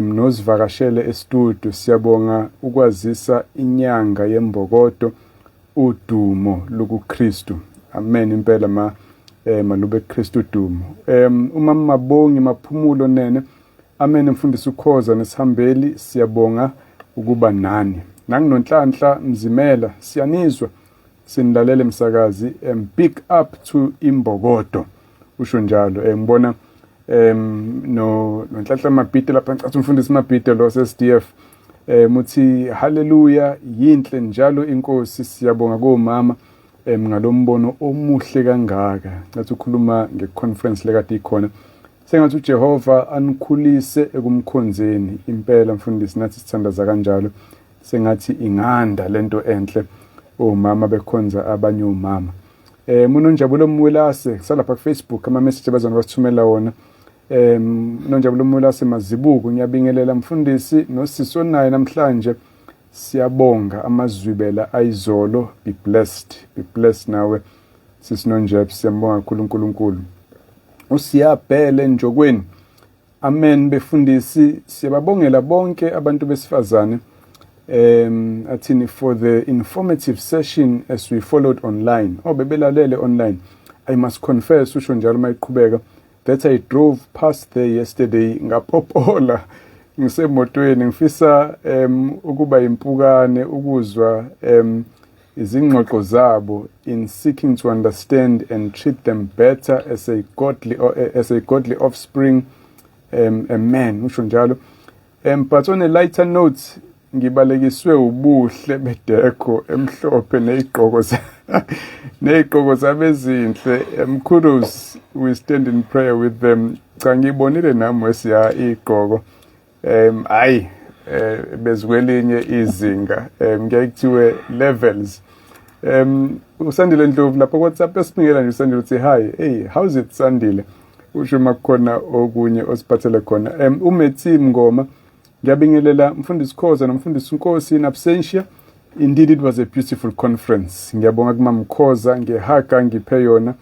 nozivakashele e-studio, siyabonga ukwazisa inyanga yembokodo, udumo lokuKristu. Amen impela ma malube Kristu udumo. Umama Mabongi Maphumulo Nene, amen mfundisi ukhoza nesihambeli, siyabonga ukuba nani. Nanginonhlanhla Mzimela, siyanizwa sinilalele msakazi, big up to imbokodo, usho njalo. Ngibona no nonhlanhla Mabhide lapha, ngicatha umfundisi Mabhide lo SDF, muthi haleluya, yinhle njalo inkosi, siyabonga komama ngalombono omuhle kangaka. Ngathi ukhuluma ngeconference lekade ikhona. Sengathi uJehova anikhulise ekumkhonzeni impela mfundisi, nathi sithandaza kanjalo, sengathi inganda lento enhle, omama bekhonza abanye omama. Munonjabulo Mwelase kusalapha ku Facebook, ama message abazana basithumela wona. Nonjabulo Mwelase Mazibuko, ngiyabingelela mfundisi nosisi onaye namhlanje, siyabonga amazwibela ayizolo, be blessed, be blessed nawe sisi Nonjeb, siyambonga kakhulu uNkulunkulu. Usiyabhele Njokweni, amen befundisi, siyababongela bonke abantu besifazane, athini, for the informative session as we followed online. Oh, bebelalele online. I must confess, usho njalo mayiqhubeka, that I drove past there yesterday, ngapopola ngisemotweni, ngifisa ukuba impukane ukuzwa izingxoxo zabo in seeking to understand and treat them better as a godly offspring, a man, usho njalo. But on a lighter note, ngibalekiswe ubuhle bedecor emhlophe neyigqoko zabezinhle. Kudos, we stand in prayer with them. Cha, ngibonile nami wesiya igqoko, ayi, bezikwelinye izinga, kuyaye kuthiwe levels. Usandile Ndlovu lapho WhatsApp esibingela nje. Usandile uthi hi, hey, how's it Sandile? Usho makukhona okunye osiphathele khona. Umethi Ngoma, ngiyabingelela mfundisi Khoza nomfundisi Nkosi in absentia. Indeed it was a beautiful conference. Ngiyabonga kumamkhoza ngehaga ngiphe yona.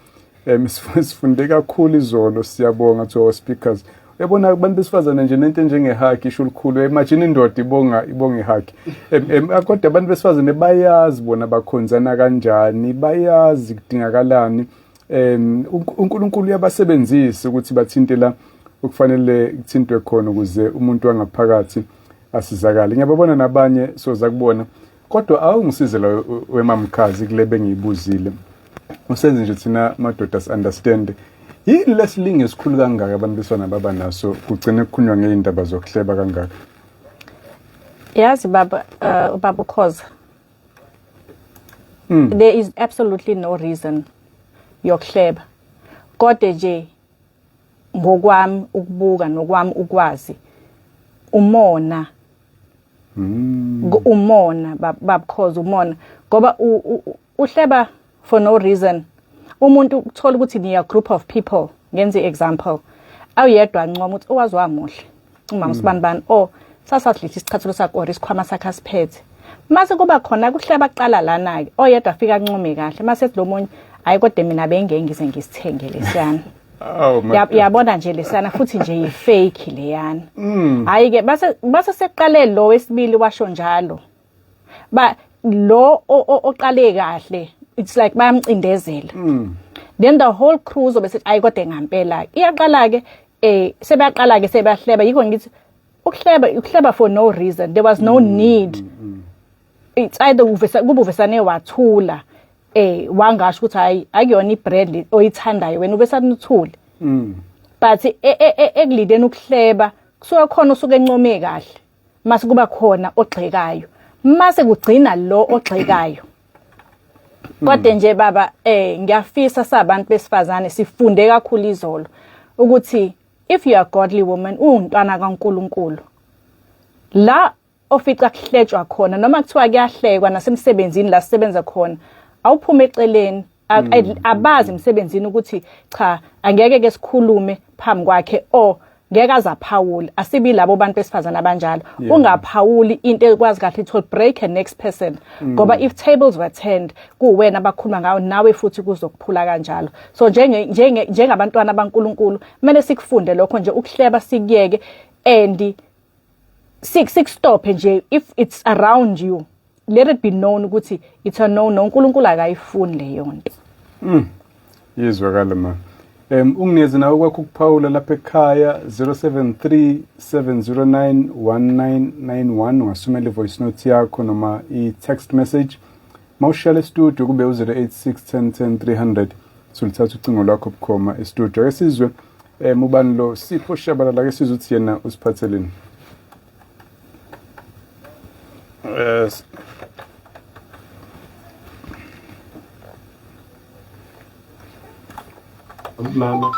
Sifunde kakhulu izolo, siyabonga to our speakers. Uyabona abantu besifazane nje nento enjengehug isho olukhulu. Imagine indoda ibonga ihug. Kodwa abantu besifazane bayazi bona bakhonzana kanjani, bayazi kudingakalani. UNkulunkulu uyabasebenzisa ukuthi bathinte la okufanele kuthintwe khona ukuze umuntu wangaphakathi asizakale. Ngiyababona nabanye soza kubona. Kodwa awungisize la wemamkhazi kule bengiyibuzile. Usenze nje thina madoda si understand yini lesilinge esikhulu kangaka abantu besifana baba naso, kugcine kukhulunywa ngey'ndaba zokuhleba kangaka? Yazi baba, ubaba ukhoza, there is absolutely no reason yokuhleba, kodwa nje ngokwami ukubuka nokwami ukwazi. Umona. Umona babukhoza umona ngoba uhleba for no reason. Umuntu uthola ukuthi niya group of people, ngenze example, awuyedwa ncoma ukuthi owazi wamuhle umama sibanibani, oh sasasidlisa isicathulo sakhe or isikhwama sakhe asiphethe. Mase kuba khona kuhleba kuqala lana ke, oyedwa afika ancome kahle, mase ethi lo munye, hayi kodwa mina bengeke ngize ngisithenge lesiyana. Oh my Yabona nje lesiyana futhi nje yi-fake leyana. Hayi ke base seqale lo wesibili washo njalo. Ba lo oqale kahle, it's like bayamcindezela. Then the whole crew uzobe sethi ayi kodwa ngampela. Iyaqala ke sebeyaqala ke sebahleba, yikho ngithi ukuhleba for no reason. There was no need. It's either uvesa kuba uvesane wathula, wangasho ukuthi hayi akuyona ibrand oyithandayo wena, uvesane uthule. But ekulideni ukuhleba kusuke khona usuke encome kahle, mase kuba khona ogxekayo, mase kugcina lo ogxekayo. Kodwa nje baba, ngiyafisa sabantu besifazane sifunde kakhulu izolo ukuthi if you are a godly woman, uwuntwana kaNkuluNkulu, la ofica kuhletshwa khona noma kuthiwa kuyahlekwa nasemsebenzini la sisebenza khona, awuphume eceleni. Abazi emsebenzini ukuthi cha angeke ke sikhulume phambi kwakhe or ngeke azaphawula. Asibi labo bantu besifazana abanjalo. Ungaphawuli into ekwazi kahle it will break a next person, ngoba if tables were turned kuwena abakhuluma ngawo nawe futhi kuzokuphula kanjalo. So njenge njenge njengabantwana baNkuluNkulu kumele sikufunde lokho nje, ukuhleba sikuyeke and sik stop nje. If it's around you, let it be known ukuthi it's a no no, uNkulunkulu akayifuni leyo nto. Yizwakala ma. Ungineze nawe kwakho ukuphawula lapha ekhaya, 073 709 1991, ungasumela i-voice note yakho noma i-text message. Mawushaya e-studio kube u-086 10 10 300, sulithatha ucingo lwakho bukhoma e-studio. Ake sizwe ubani lo? Sipho Shabalala, ake sizwe ukuthi yena usiphatheleni. Yes. Mama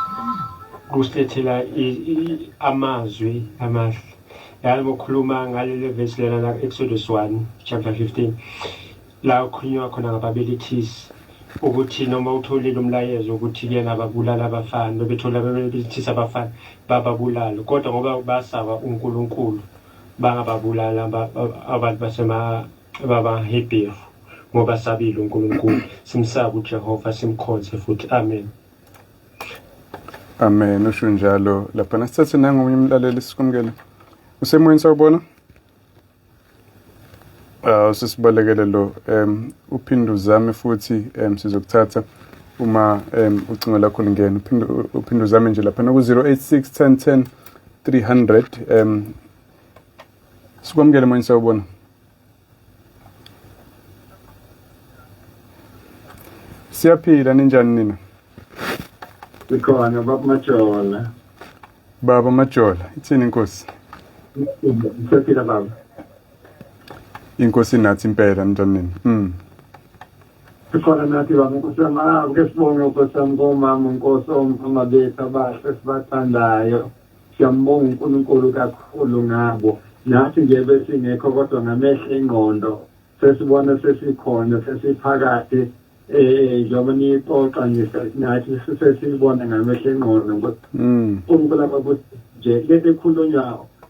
kusilethela amazwi amahle yani bokhuluma ngaleli verse lena la Exodus 1 chapter 15, la kukhulunywa khona ngababelethisi, ukuthi noma utholile umlayezo ukuthi kuyena ababulala abafana, bebethola bebelethisa abafana bababulala, kodwa ngoba basaba uNkulunkulu bangababulala abantu basema babaHebheru, ngoba sabile uNkulunkulu. Simsabe uJehova, simkhonze futhi. Amen. Amen, usho njalo lapha. Nasithathe nangomunye umlaleli, sikumkele. Usemoyeni, sawubona. Ah, usisibalekele lo. Uphinde uzame futhi, sizokuthatha uma ucingo lakho lingena. Uphinde uzame nje lapha ku 086 10 10 300. Sikwamukele moyeni, sawubona. Siyaphila, ninjani nina? Sikhona, baba Majola. Baba Majola, ithini inkosi? Siyaphila, baba. Inkosi nathi impela, ninjani nina? Sikhona nathi, baba. Nkosi yami, ah, ke sibonge, Nkosi yami, komama, Nkosi, omama bethu abahle esibathandayo. Siyambonga uNkulunkulu kakhulu ngabo. Nathi nje besingekho, kodwa ngamehlo engqondo sesibona sesikhona, sesiphakathi, njengoba niyixoxa nje nathi sesibona ngamehlo engqondo. uNkulunkulu ababuthi nje lento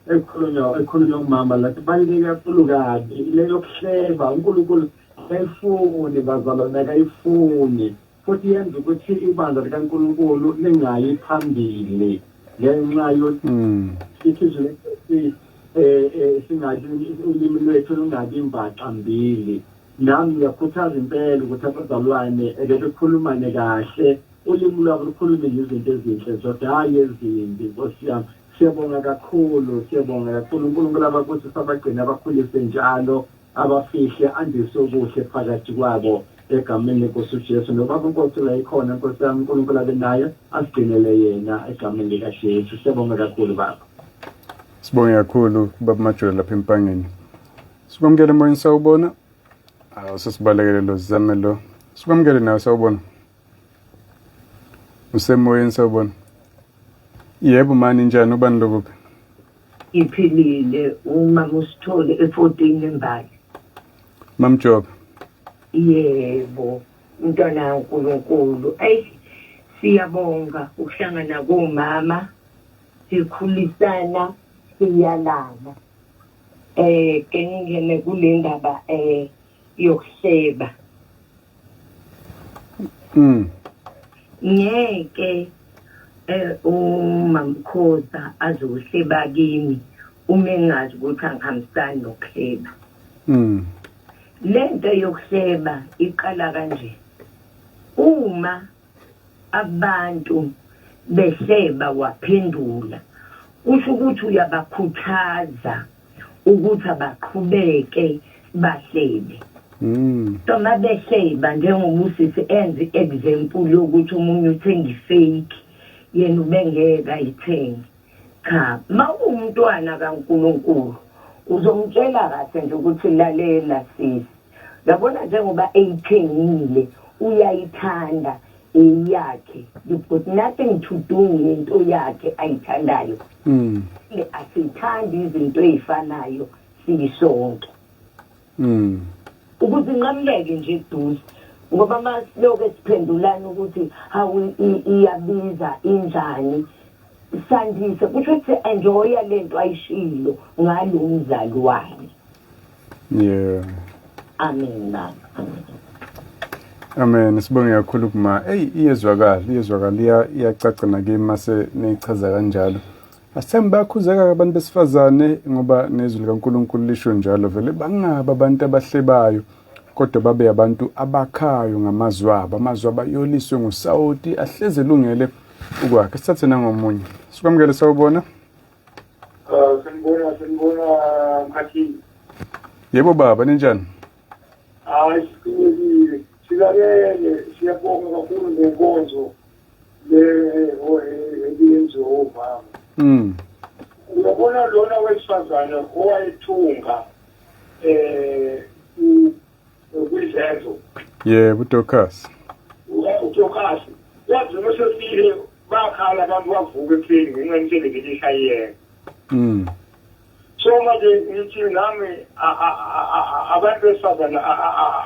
ekhulunywa umama la kubaluleke kakhulu kabi le yokuhleba. uNkulunkulu akayifuni, bazalwane, akayifuni, futhi yenza ukuthi ibandla likaNkulunkulu lingayi phambili ngenxa yokuthi izwi lenkosi singabi ulimi lwethu lungabi imbaxa mbili. Nami ngiyakhuthaza impela ukuthi abazalwane eke bekhulumane kahle, ulimi lwabo lukhulume izinto ezinhle zodwa, hhayi ezimbi. Nkosi yami, siyabonga kakhulu, siyabonga kakhulu. uNkulunkulu ababusise, abagcine, abakhulise njalo, abafihle, andise okuhle phakathi kwabo egameni lenkosi uJesu. Nobaba uNkosi la ikhona, Nkosi yami, uNkulunkulu abe naye, asigcinele yena egameni likaJesu. Siyabonga kakhulu, baba. Sibonge kakhulu, baba Majola lapha eMpangeni. Sikwamukele moyeni, sawubona. Awu, sesibalekele lo, zame lo. Sikwamukele nawe, sawubona. Usemoyeni, sawubona. Yebo mani, njani, ubani lokuphi? Iphilile umama uSithole e14 embali. Mamjobe. Yebo, mntwana kaNkulunkulu. Ayi siyabonga ukuhlangana komama sikhulisana siyalana. Ke ngingene kule ndaba yokuhleba. Ngeke umamkhoza azohleba kimi uma engazi ukuthi angihambisani nokuhleba. Lento yokuhleba iqala kanje. Uma abantu behleba waphendula, kusho ukuthi uyabakhuthaza ukuthi abaqhubeke bahlebe. So mabehleba njengoba usisi enze i-example yokuthi omunye uthenga i-fake, yena ubengeke ayithenge. Cha, mawumntwana kaNkulunkulu uzomtshela kahle nje ukuthi lalela sisi. Yabona njengoba eyithengile uyayithanda eyakhe. You've got nothing to do ngento yakhe ayithandayo. Asithandi izinto ezifanayo sisonke. Ukuze inqamuleke nje eduze ngoba masiloke siphendulana ukuthi hawu iyabiza injani sandise kusho ukuthi enjoya lento ayishilo ngalo mzali wakhe. Yeah. Amen baba. Amen. Amen. Sibonge kakhulu kuma. Hey, iyezwakala, iyezwakala, iyacaca nakimi mase nichaza kanjalo. Asithembe bayakhuzeka abantu besifazane ngoba nezwi likaNkulunkulu lisho njalo vele bangaba abantu abahlebayo kodwa babe abantu abakhayo ngamazwi abo. Amazwi abo ayoliswe ngusawoti ahleze elungele ukwakha. Sithathe nangomunye. Sikwamukele, sawubona. Sanibona, sanibona Mkhathini. Yebo baba, ninjani? Hayi, siqinekile. Silalele, siyabonga kakhulu ngenkonzo le ebiyenziwa omama. Uyabona lona wesifazane owayethunga kwizenzo. Yebo, uDorcas. uDorcas wathi noma sefile bakhala abantu bavuka ekuseni ngenxa yemisebenzi ebishayiyeka. So manje ngithi nami abantu besifazane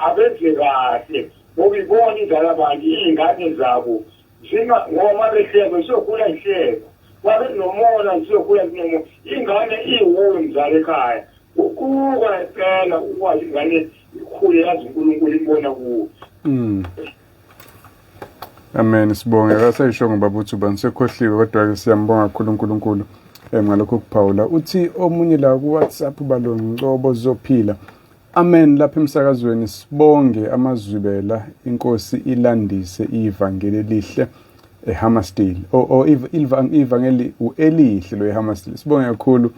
abenze kahle ngoba ibona inzalo abantu iy'ngane zabo zinga ngoba uma behleba zizokhula zihleba, uma benomona zizokhula zinomona. Ingane iwuwe mzali ekhaya, guquka impela ukwazi ingane ikhule yazi uNkulunkulu imbona kuwe. Amen. Sibonge kasayisho ngoba uthi ubani sekhohliwe, kodwa ke siyambonga kakhulu uNkulunkulu ngalokho kuphawula. Uthi omunye la ku WhatsApp balongcobo zophila. Amen. Lapha emsakazweni sibonge amazwibela, inkosi ilandise ivangeli elihle eHammersdale. O ivangeli uelihle lo eHammersdale. Sibonge kakhulu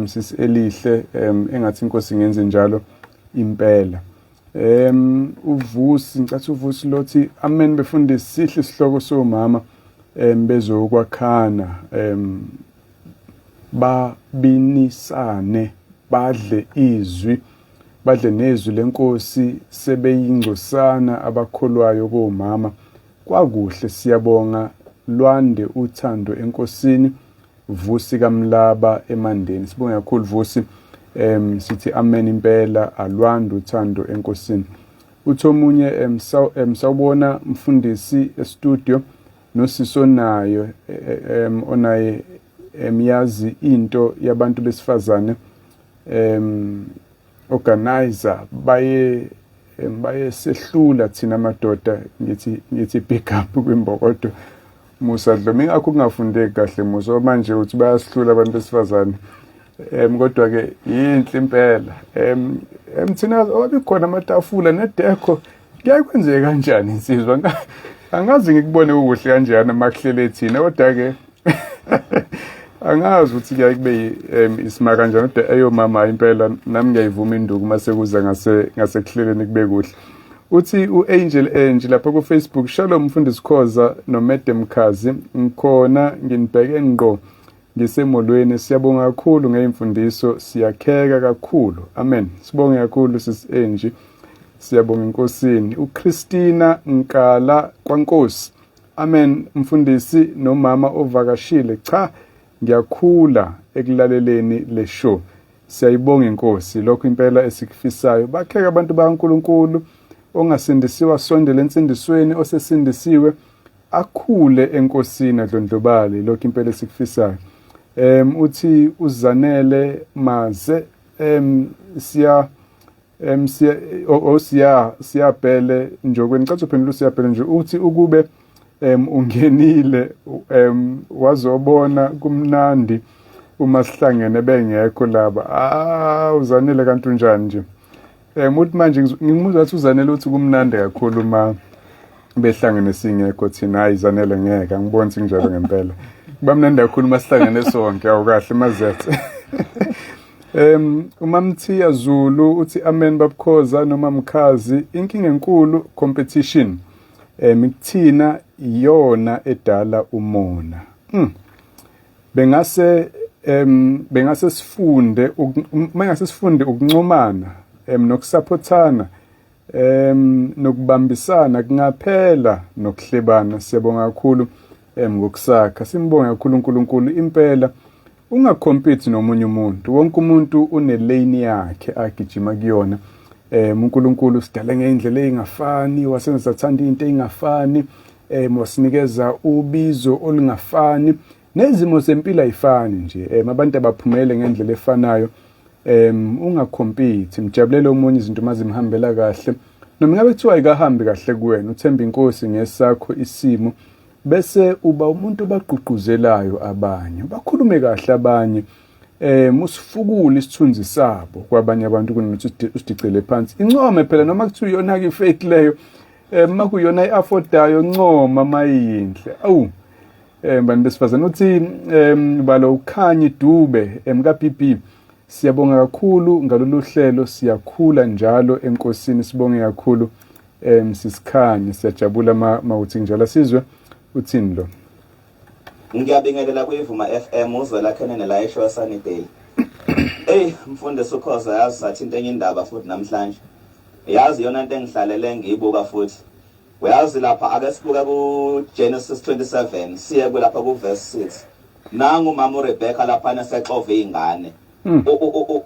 sisi elihle, engathi inkosi ngenze njalo impela. Uvusi, ngicathi uvusi lothi amen befundisi, sihle isihloko somama bezokwakhana babinisane badle izwi, badle nezwi lenkosi sebeyingcosana abakholwayo komama. Kwakuhle, siyabonga, lwande uthando enkosini. Vusi kaMlaba eMandeni. Sibonge kakhulu Vusi. Sithi amen impela, alwande uthando enkosini. Uthi omunye sawubona mfundisi e-studio nosiso nayo onaye yazi into yabantu besifazane organizer baye bayesehlula thina madoda. Ngithi pick up kwimbokodo Musa Dlomo, ingakho kungafundeki kahle Musa manje uthi bayasihlula abantu besifazane. Kodwa ke yinhle impela. Thina wabikhona amatafula nedekho kuyaye kwenzeke kanjani insizwa, angazi ngikubone kukuhle kanjani makuhlele thina, kodwa ke angazi ukuthi kuyaye kube isima kanjani, kodwa eyomama impela nami ngiyayivuma induku mase kuza ngasekuhleleni kube kuhle. Uthi u-Angel Angie lapha ku-Facebook, shalom mfundisi Khoza noMedem Khazi, ngikhona nginibheke ngqo ngisemolweni, siyabonga kakhulu ngeyimfundiso, siyakheka kakhulu. Amen. Sibonge kakhulu sis Angie, siyabonga enkosini. uChristina Nkala kwaNkosi, amen mfundisi nomama ovakashile, cha ngiyakhula ekulaleleni le show. Siyayibonga inkosi, lokho impela esikufisayo. Bakheke abantu bakaNkuluNkulu, ongasindisiwe asondele ensindisweni, osesindisiwe akhule enkosini adlondlobale, lokho impela esikufisayo. Uthi uzanele maze siya siya osiya siyabhele njokweni cathi uphendula usiyabhele nje uthi ukube ungenile wazobona kumnandi uma sihlangene bengekho laba. Ah, uzanele kanti unjani nje? Uthi manje ngimuzwa athi uzanele uthi kumnandi kakhulu uma behlangene singekho thina. Hayi zanele, ngeke angiboni sinjalo ngempela. Kuba mnandi kakhulu uma sihlangene sonke. Awukahle mazethe. UMamthiya Zulu uthi amen babukhoza noma mkhazi, inkinga enkulu competition kuthina iyona edala umona. Bengase bengase sifunde bengase sifunde ukuncomana nokusupportana nokubambisana, kungaphela nokuhlebana. Siyabonga kakhulu ngokusakha, simbonge kakhulu uNkulunkulu impela. Ungacompete nomunye umuntu, wonke umuntu une lane yakhe agijima kuyona. uNkulunkulu sidale ngeindlela ezingafani, wasenza sathanda into ezingafani, wasinikeza ubizo olungafani, nezimo zempilo ayifani nje. Abantu abaphumele ngendlela efanayo. Ungacompete, mjabulele omunye izinto mazimhambela kahle, noma ngabe kuthiwa ayikahambi kahle kuwena, uthemba inkosi ngesakho isimo, bese uba umuntu obagqugquzelayo abanye, bakhulume kahle abanye, usifukule isithunzi sabo kwabanye abantu kunokuthi usidicele phansi. Income phela noma kuthiwa iyona ke fake leyo, makuyona iaffordayo, ncoma mayinhle. Awu bantu besifazane, uthi balo ukhanyi Dube ka BB, siyabonga kakhulu ngalolu hlelo, siyakhula njalo enkosini, sibonge kakhulu sisikhanye, siyajabula mawuthi njalo. Sizwe uthini lo? Ngiyabingelela kuyivuma FM, uzwela khenene la eshow Sunnydale. Ey mfundisi ukhoza, yazi sathi into enye indaba futhi namhlanje. Yazi yona into engihlalele ngiyibuka futhi. Uyazi lapha ake sibuka ku Genesis 27 siye kulapha ku verse 6. Nangu mama uRebecca lapha nesexova izingane.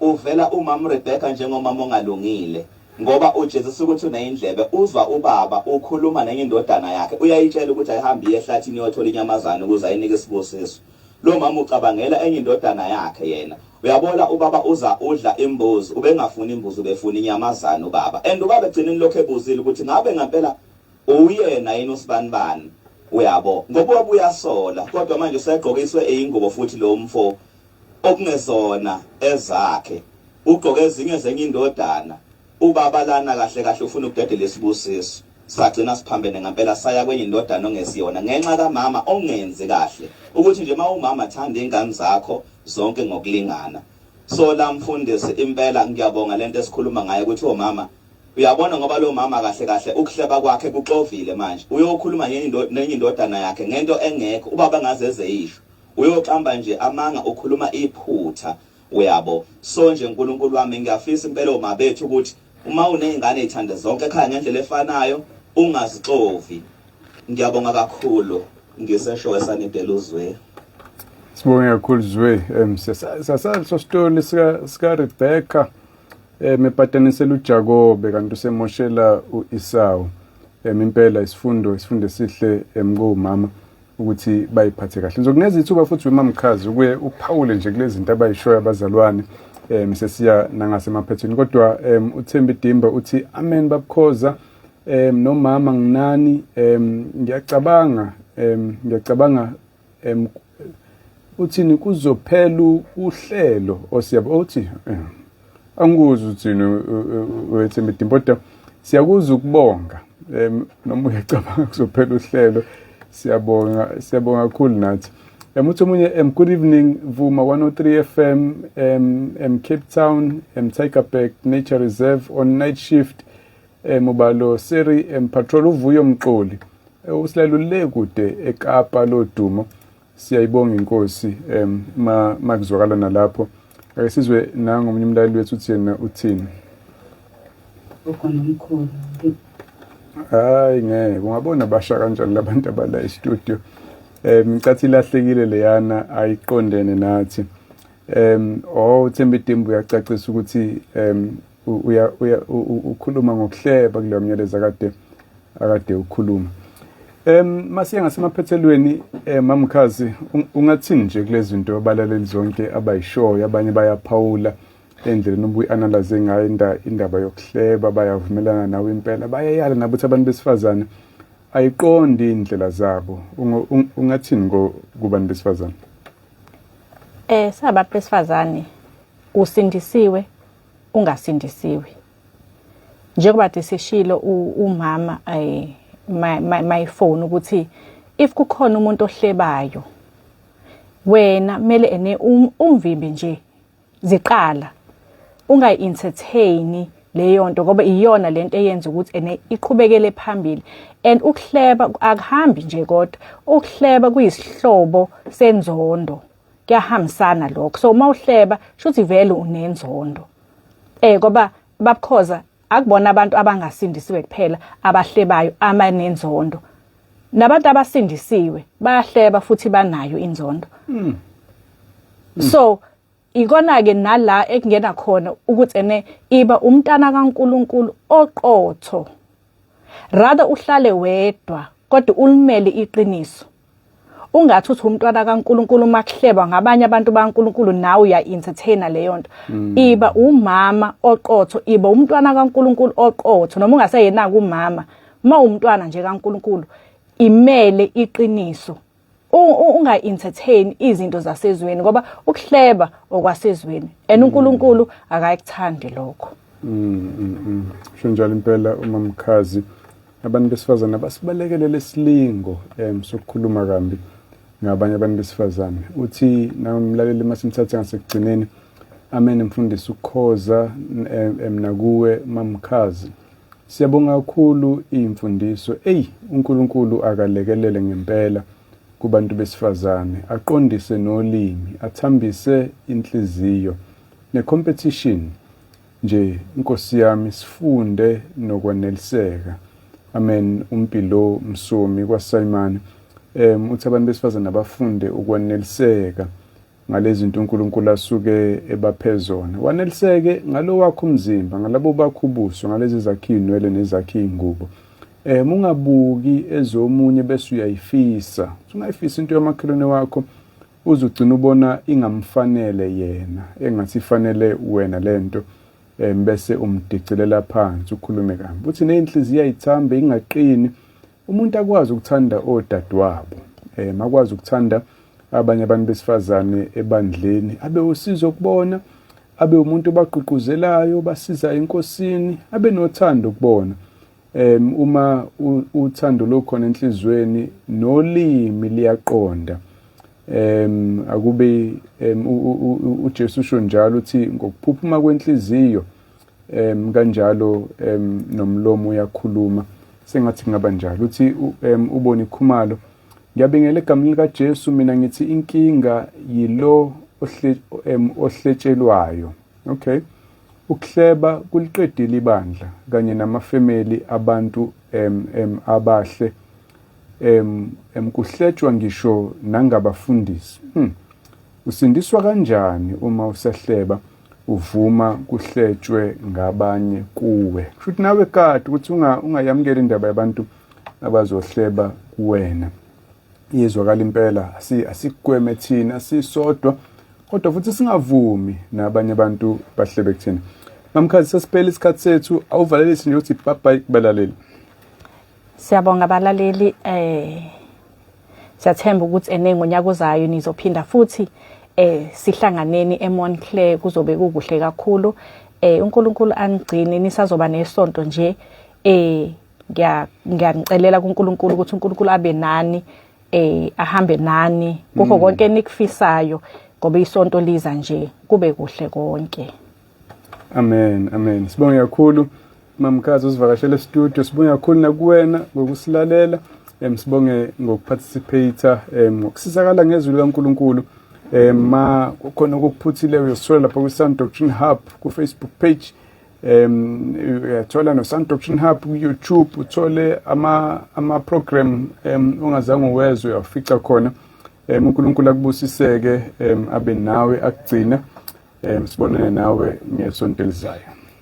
Uvela umama uRebecca njengomama ongalungile. Ngoba ujezisa ukuthi uneyindlebe, uzwa ubaba ukhuluma nenye indodana yakhe, uyayitshela ukuthi ayihambe iye ehlathini iyothola inyamazane ukuze ayinike isibusiso. Lo mama ucabangela enye indodana yakhe yena. Uyabona ubaba uza udla imbuzi, ubengafuni imbuzi, ubefuna inyamazane ubaba. And ubaba egcineni lokho ebuzile ukuthi ngabe ngempela uyena yini usibanibani, uyabo, ngoba uyasola, kodwa manje usegqokiswe ingubo futhi lo mfo okungezona ezakhe, ugqoke ezinye zenye indodana. Ubaba lana kahle kahle ufuna ukudedela isibusiso, sagcina siphambene ngempela, saya kwenye indodana ongesiyona ngenxa kamama ongenzi kahle. Ukuthi nje mawumama thanda ingane zakho zonke ngokulingana. So la mfundisi impela ngiyabonga lento esikhuluma ngayo ukuthi omama, uyabona, ngoba lo mama kahle kahle ukuhleba kwakhe kuxovile manje, uyokhuluma nenye indodana yakhe ngento engekho ubaba ngazeze isho, uyoqamba nje amanga, ukhuluma iphutha, uyabo. So nje uNkulunkulu wami, ngiyafisa impela oma bethu ukuthi uma unezingane ezithande zonke ekhaya ngendlela efanayo, ungazixovi. Ngiyabonga kakhulu, ngiseshow eSunnydale, uzwe. Sibonge kakhulu Zwe. Sasalo story sika Rebecca epatanisela uJakobe kanti usemoshela uEsau. Impela isifundo esihle kumama ukuthi bayiphathe kahle. Ngizokunikeza ithuba futhi wemamkhazi ukuye uphawule nje kulezi zinto abayishoyo abazalwane sesiya nangasemaphethweni, kodwa uThembi Dimba uthi amen babukhoza nomama nginani, ngiyacabanga uthini kuzophela uhlelo osiyabo uthi angikuzwa uthini wethembi Dimba, kodwa siyakuzwa ukubonga noma uyacabanga kuzophela uhlelo. Siyabonga, siyabonga kakhulu nathi. Uthi omunye, good evening Vuma 103 FM, Cape Town, Tygerberg Nature Reserve on night shift, ubalo Seri Patrol uvuyo Mxoli usilalule kude eKapa lodumo. Siyayibonga inkosi makuzwakala nalapho. Ake sizwe nangomunye umlaleli wethu uthi yena uthini. Ukhona omkhulu. Hayi ngeke, ungabona basha kanjani labantu abala e-studio. Ngicathi ilahlekile leyana, ayiqondene nathi. Oh, Thembi Dimbu uyacacisa ukuthi uya ukhuluma ngokuhleba kuleyo myalezo akade ukhuluma. Masiye ngasemaphethelweni, Mamkhazi, ungathini nje kulezi zinto abalaleli zonke abayishoyo? Abanye bayaphawula endleleni obuyi-analyze ngayo indaba yokuhleba, bayavumelana nawe impela, bayayala nabo ukuthi abantu besifazane ayiqondi indlela zabo. Ungathini kubantu besifazane? Sabantu besifazane, usindisiwe ungasindisiwe, njengoba sishilo umama my phone ukuthi if kukhona umuntu ohlebayo, wena kumele ene umvimbi nje ziqala, ungayi-entertain leyo nto, ngoba iyona lento eyenza ukuthi ene iqhubekele phambili. And ukuhleba akuhambi nje, kodwa ukuhleba kuyisihlobo senzondo, kuyahambisana lokho. So uma uhleba, shuthi vele unenzondo, ngoba babukhoza akubona abantu abangasindisiwe kuphela abahlebayo amanenzondo, nabantu abasindisiwe bayahleba futhi banayo inzondo. So ikona ke nala ekungena khona ukuthi ene iba umntana kaNkuluNkulu oqotho, rather uhlale wedwa kodwa ulimele iqiniso. Ungathi uthi umntwana kaNkuluNkulu, makuhleba ngabanye abantu baNkuluNkulu nawe uya entertainer leyo nto. Iba umama oqotho, iba umntwana kaNkuluNkulu oqotho, noma ungaseyena umama, uma umntwana nje kaNkuluNkulu, imele iqiniso, unga-entertain izinto zasezweni, ngoba ukuhleba okwasezweni and uNkulunkulu akayikuthandi lokho. Sho njalo impela uMamkhazi, abantu besifazane abasibalekele lesilingo sokukhuluma kambi ngabanye abantu besifazane. Uthi namlaleli masimthathe ngasekugcineni: "Amen mfundisi ukhoza nakuwe Mamkhazi, siyabonga kakhulu imfundiso. Ey, uNkulunkulu akalekelele ngempela kubantu besifazane, aqondise nolimi, athambise inhliziyo ne-competition nje, Nkosi yami, sifunde nokwaneliseka. Amen." Umpilo Msomi kwaSimon uthi abantu besifazane abafunde ukwaneliseka ngalezi zinto uNkulunkulu asuke ebaphe zona. Waneliseke ngalo wakho umzimba, ngalabo bakho ubuso, ngalezi zakhe inwele nezakhe ingubo. Ungabuki ezomunye bese uyayifisa. Ungayifisa into yomakhelwane wakho uzugcina ubona ingamfanele yena, engathi ifanele wena lento, bese umdicilela phansi, ukhulume kabi. Uthi nenhliziyo ayithambe, ingaqini, umuntu akwazi ukuthanda odadewabo, akwazi ukuthanda abanye abantu besifazane ebandleni, abe usizo kubona, abe umuntu obagqugquzelayo, basiza enkosini, abe nothando kubona. Uma uthando lukhona enhlizweni, nolimi liyaqonda. Akube uJesu usho njalo, uthi ngokuphuphuma kwenhliziyo kanjalo nomlomo uyakhuluma. Sengathi kungaba njalo. Uthi ubona ikhumalo: "Ngiyabingela egameni likaJesu. Mina ngithi inkinga yilo ohletshelwayo. Okay, ukuhleba kuliqedile ibandla kanye namafemeli abantu abahle. Kuhletshwa ngisho nangabafundisi. Usindiswa kanjani uma usahleba, uvuma kuhletshwe ngabanye kuwe?" Kusho nawe kade ukuthi ungayamukeli indaba yabantu abazohleba kuwena. Iyezwakala impela. Asikugweme thina sisodwa, kodwa futhi singavumi nabanye abantu bahlebe kuthina. Mamkhazi, sesiphela isikhathi sethu, awuvalelisi nje uthi bye bye kubalaleli. Siyabonga abalaleli. Siyathemba ukuthi ene ngonyaka ozayo nizophinda futhi sihlanganeni eMontclair, kuzobe kukuhle kakhulu. UNkulunkulu anigcine, nisazoba nesonto nje. Ngiyanicelela kuNkulunkulu ukuthi uNkulunkulu abe nani, ahambe nani kukho konke nikufisayo, ngoba isonto liza nje, kube kuhle konke. Amen, amen. Sibonge kakhulu Mamkhazi usivakashela e-studio. Sibonge kakhulu nakuwena ngokusilalela. Sibonge ngokuparticipate, ngokusizakala ngezwi likaNkuluNkulu. Ma kukhona okuphuthile, uyosithola lapha ku Sound Doctrine Hub ku Facebook page. Uyathola no Sound Doctrine Hub ku YouTube, uthole ama program ongazange uwezwe, uyafica khona. UNkulunkulu akubusiseke, abe nawe, akugcine. Sibonane nawe ngesonto elizayo.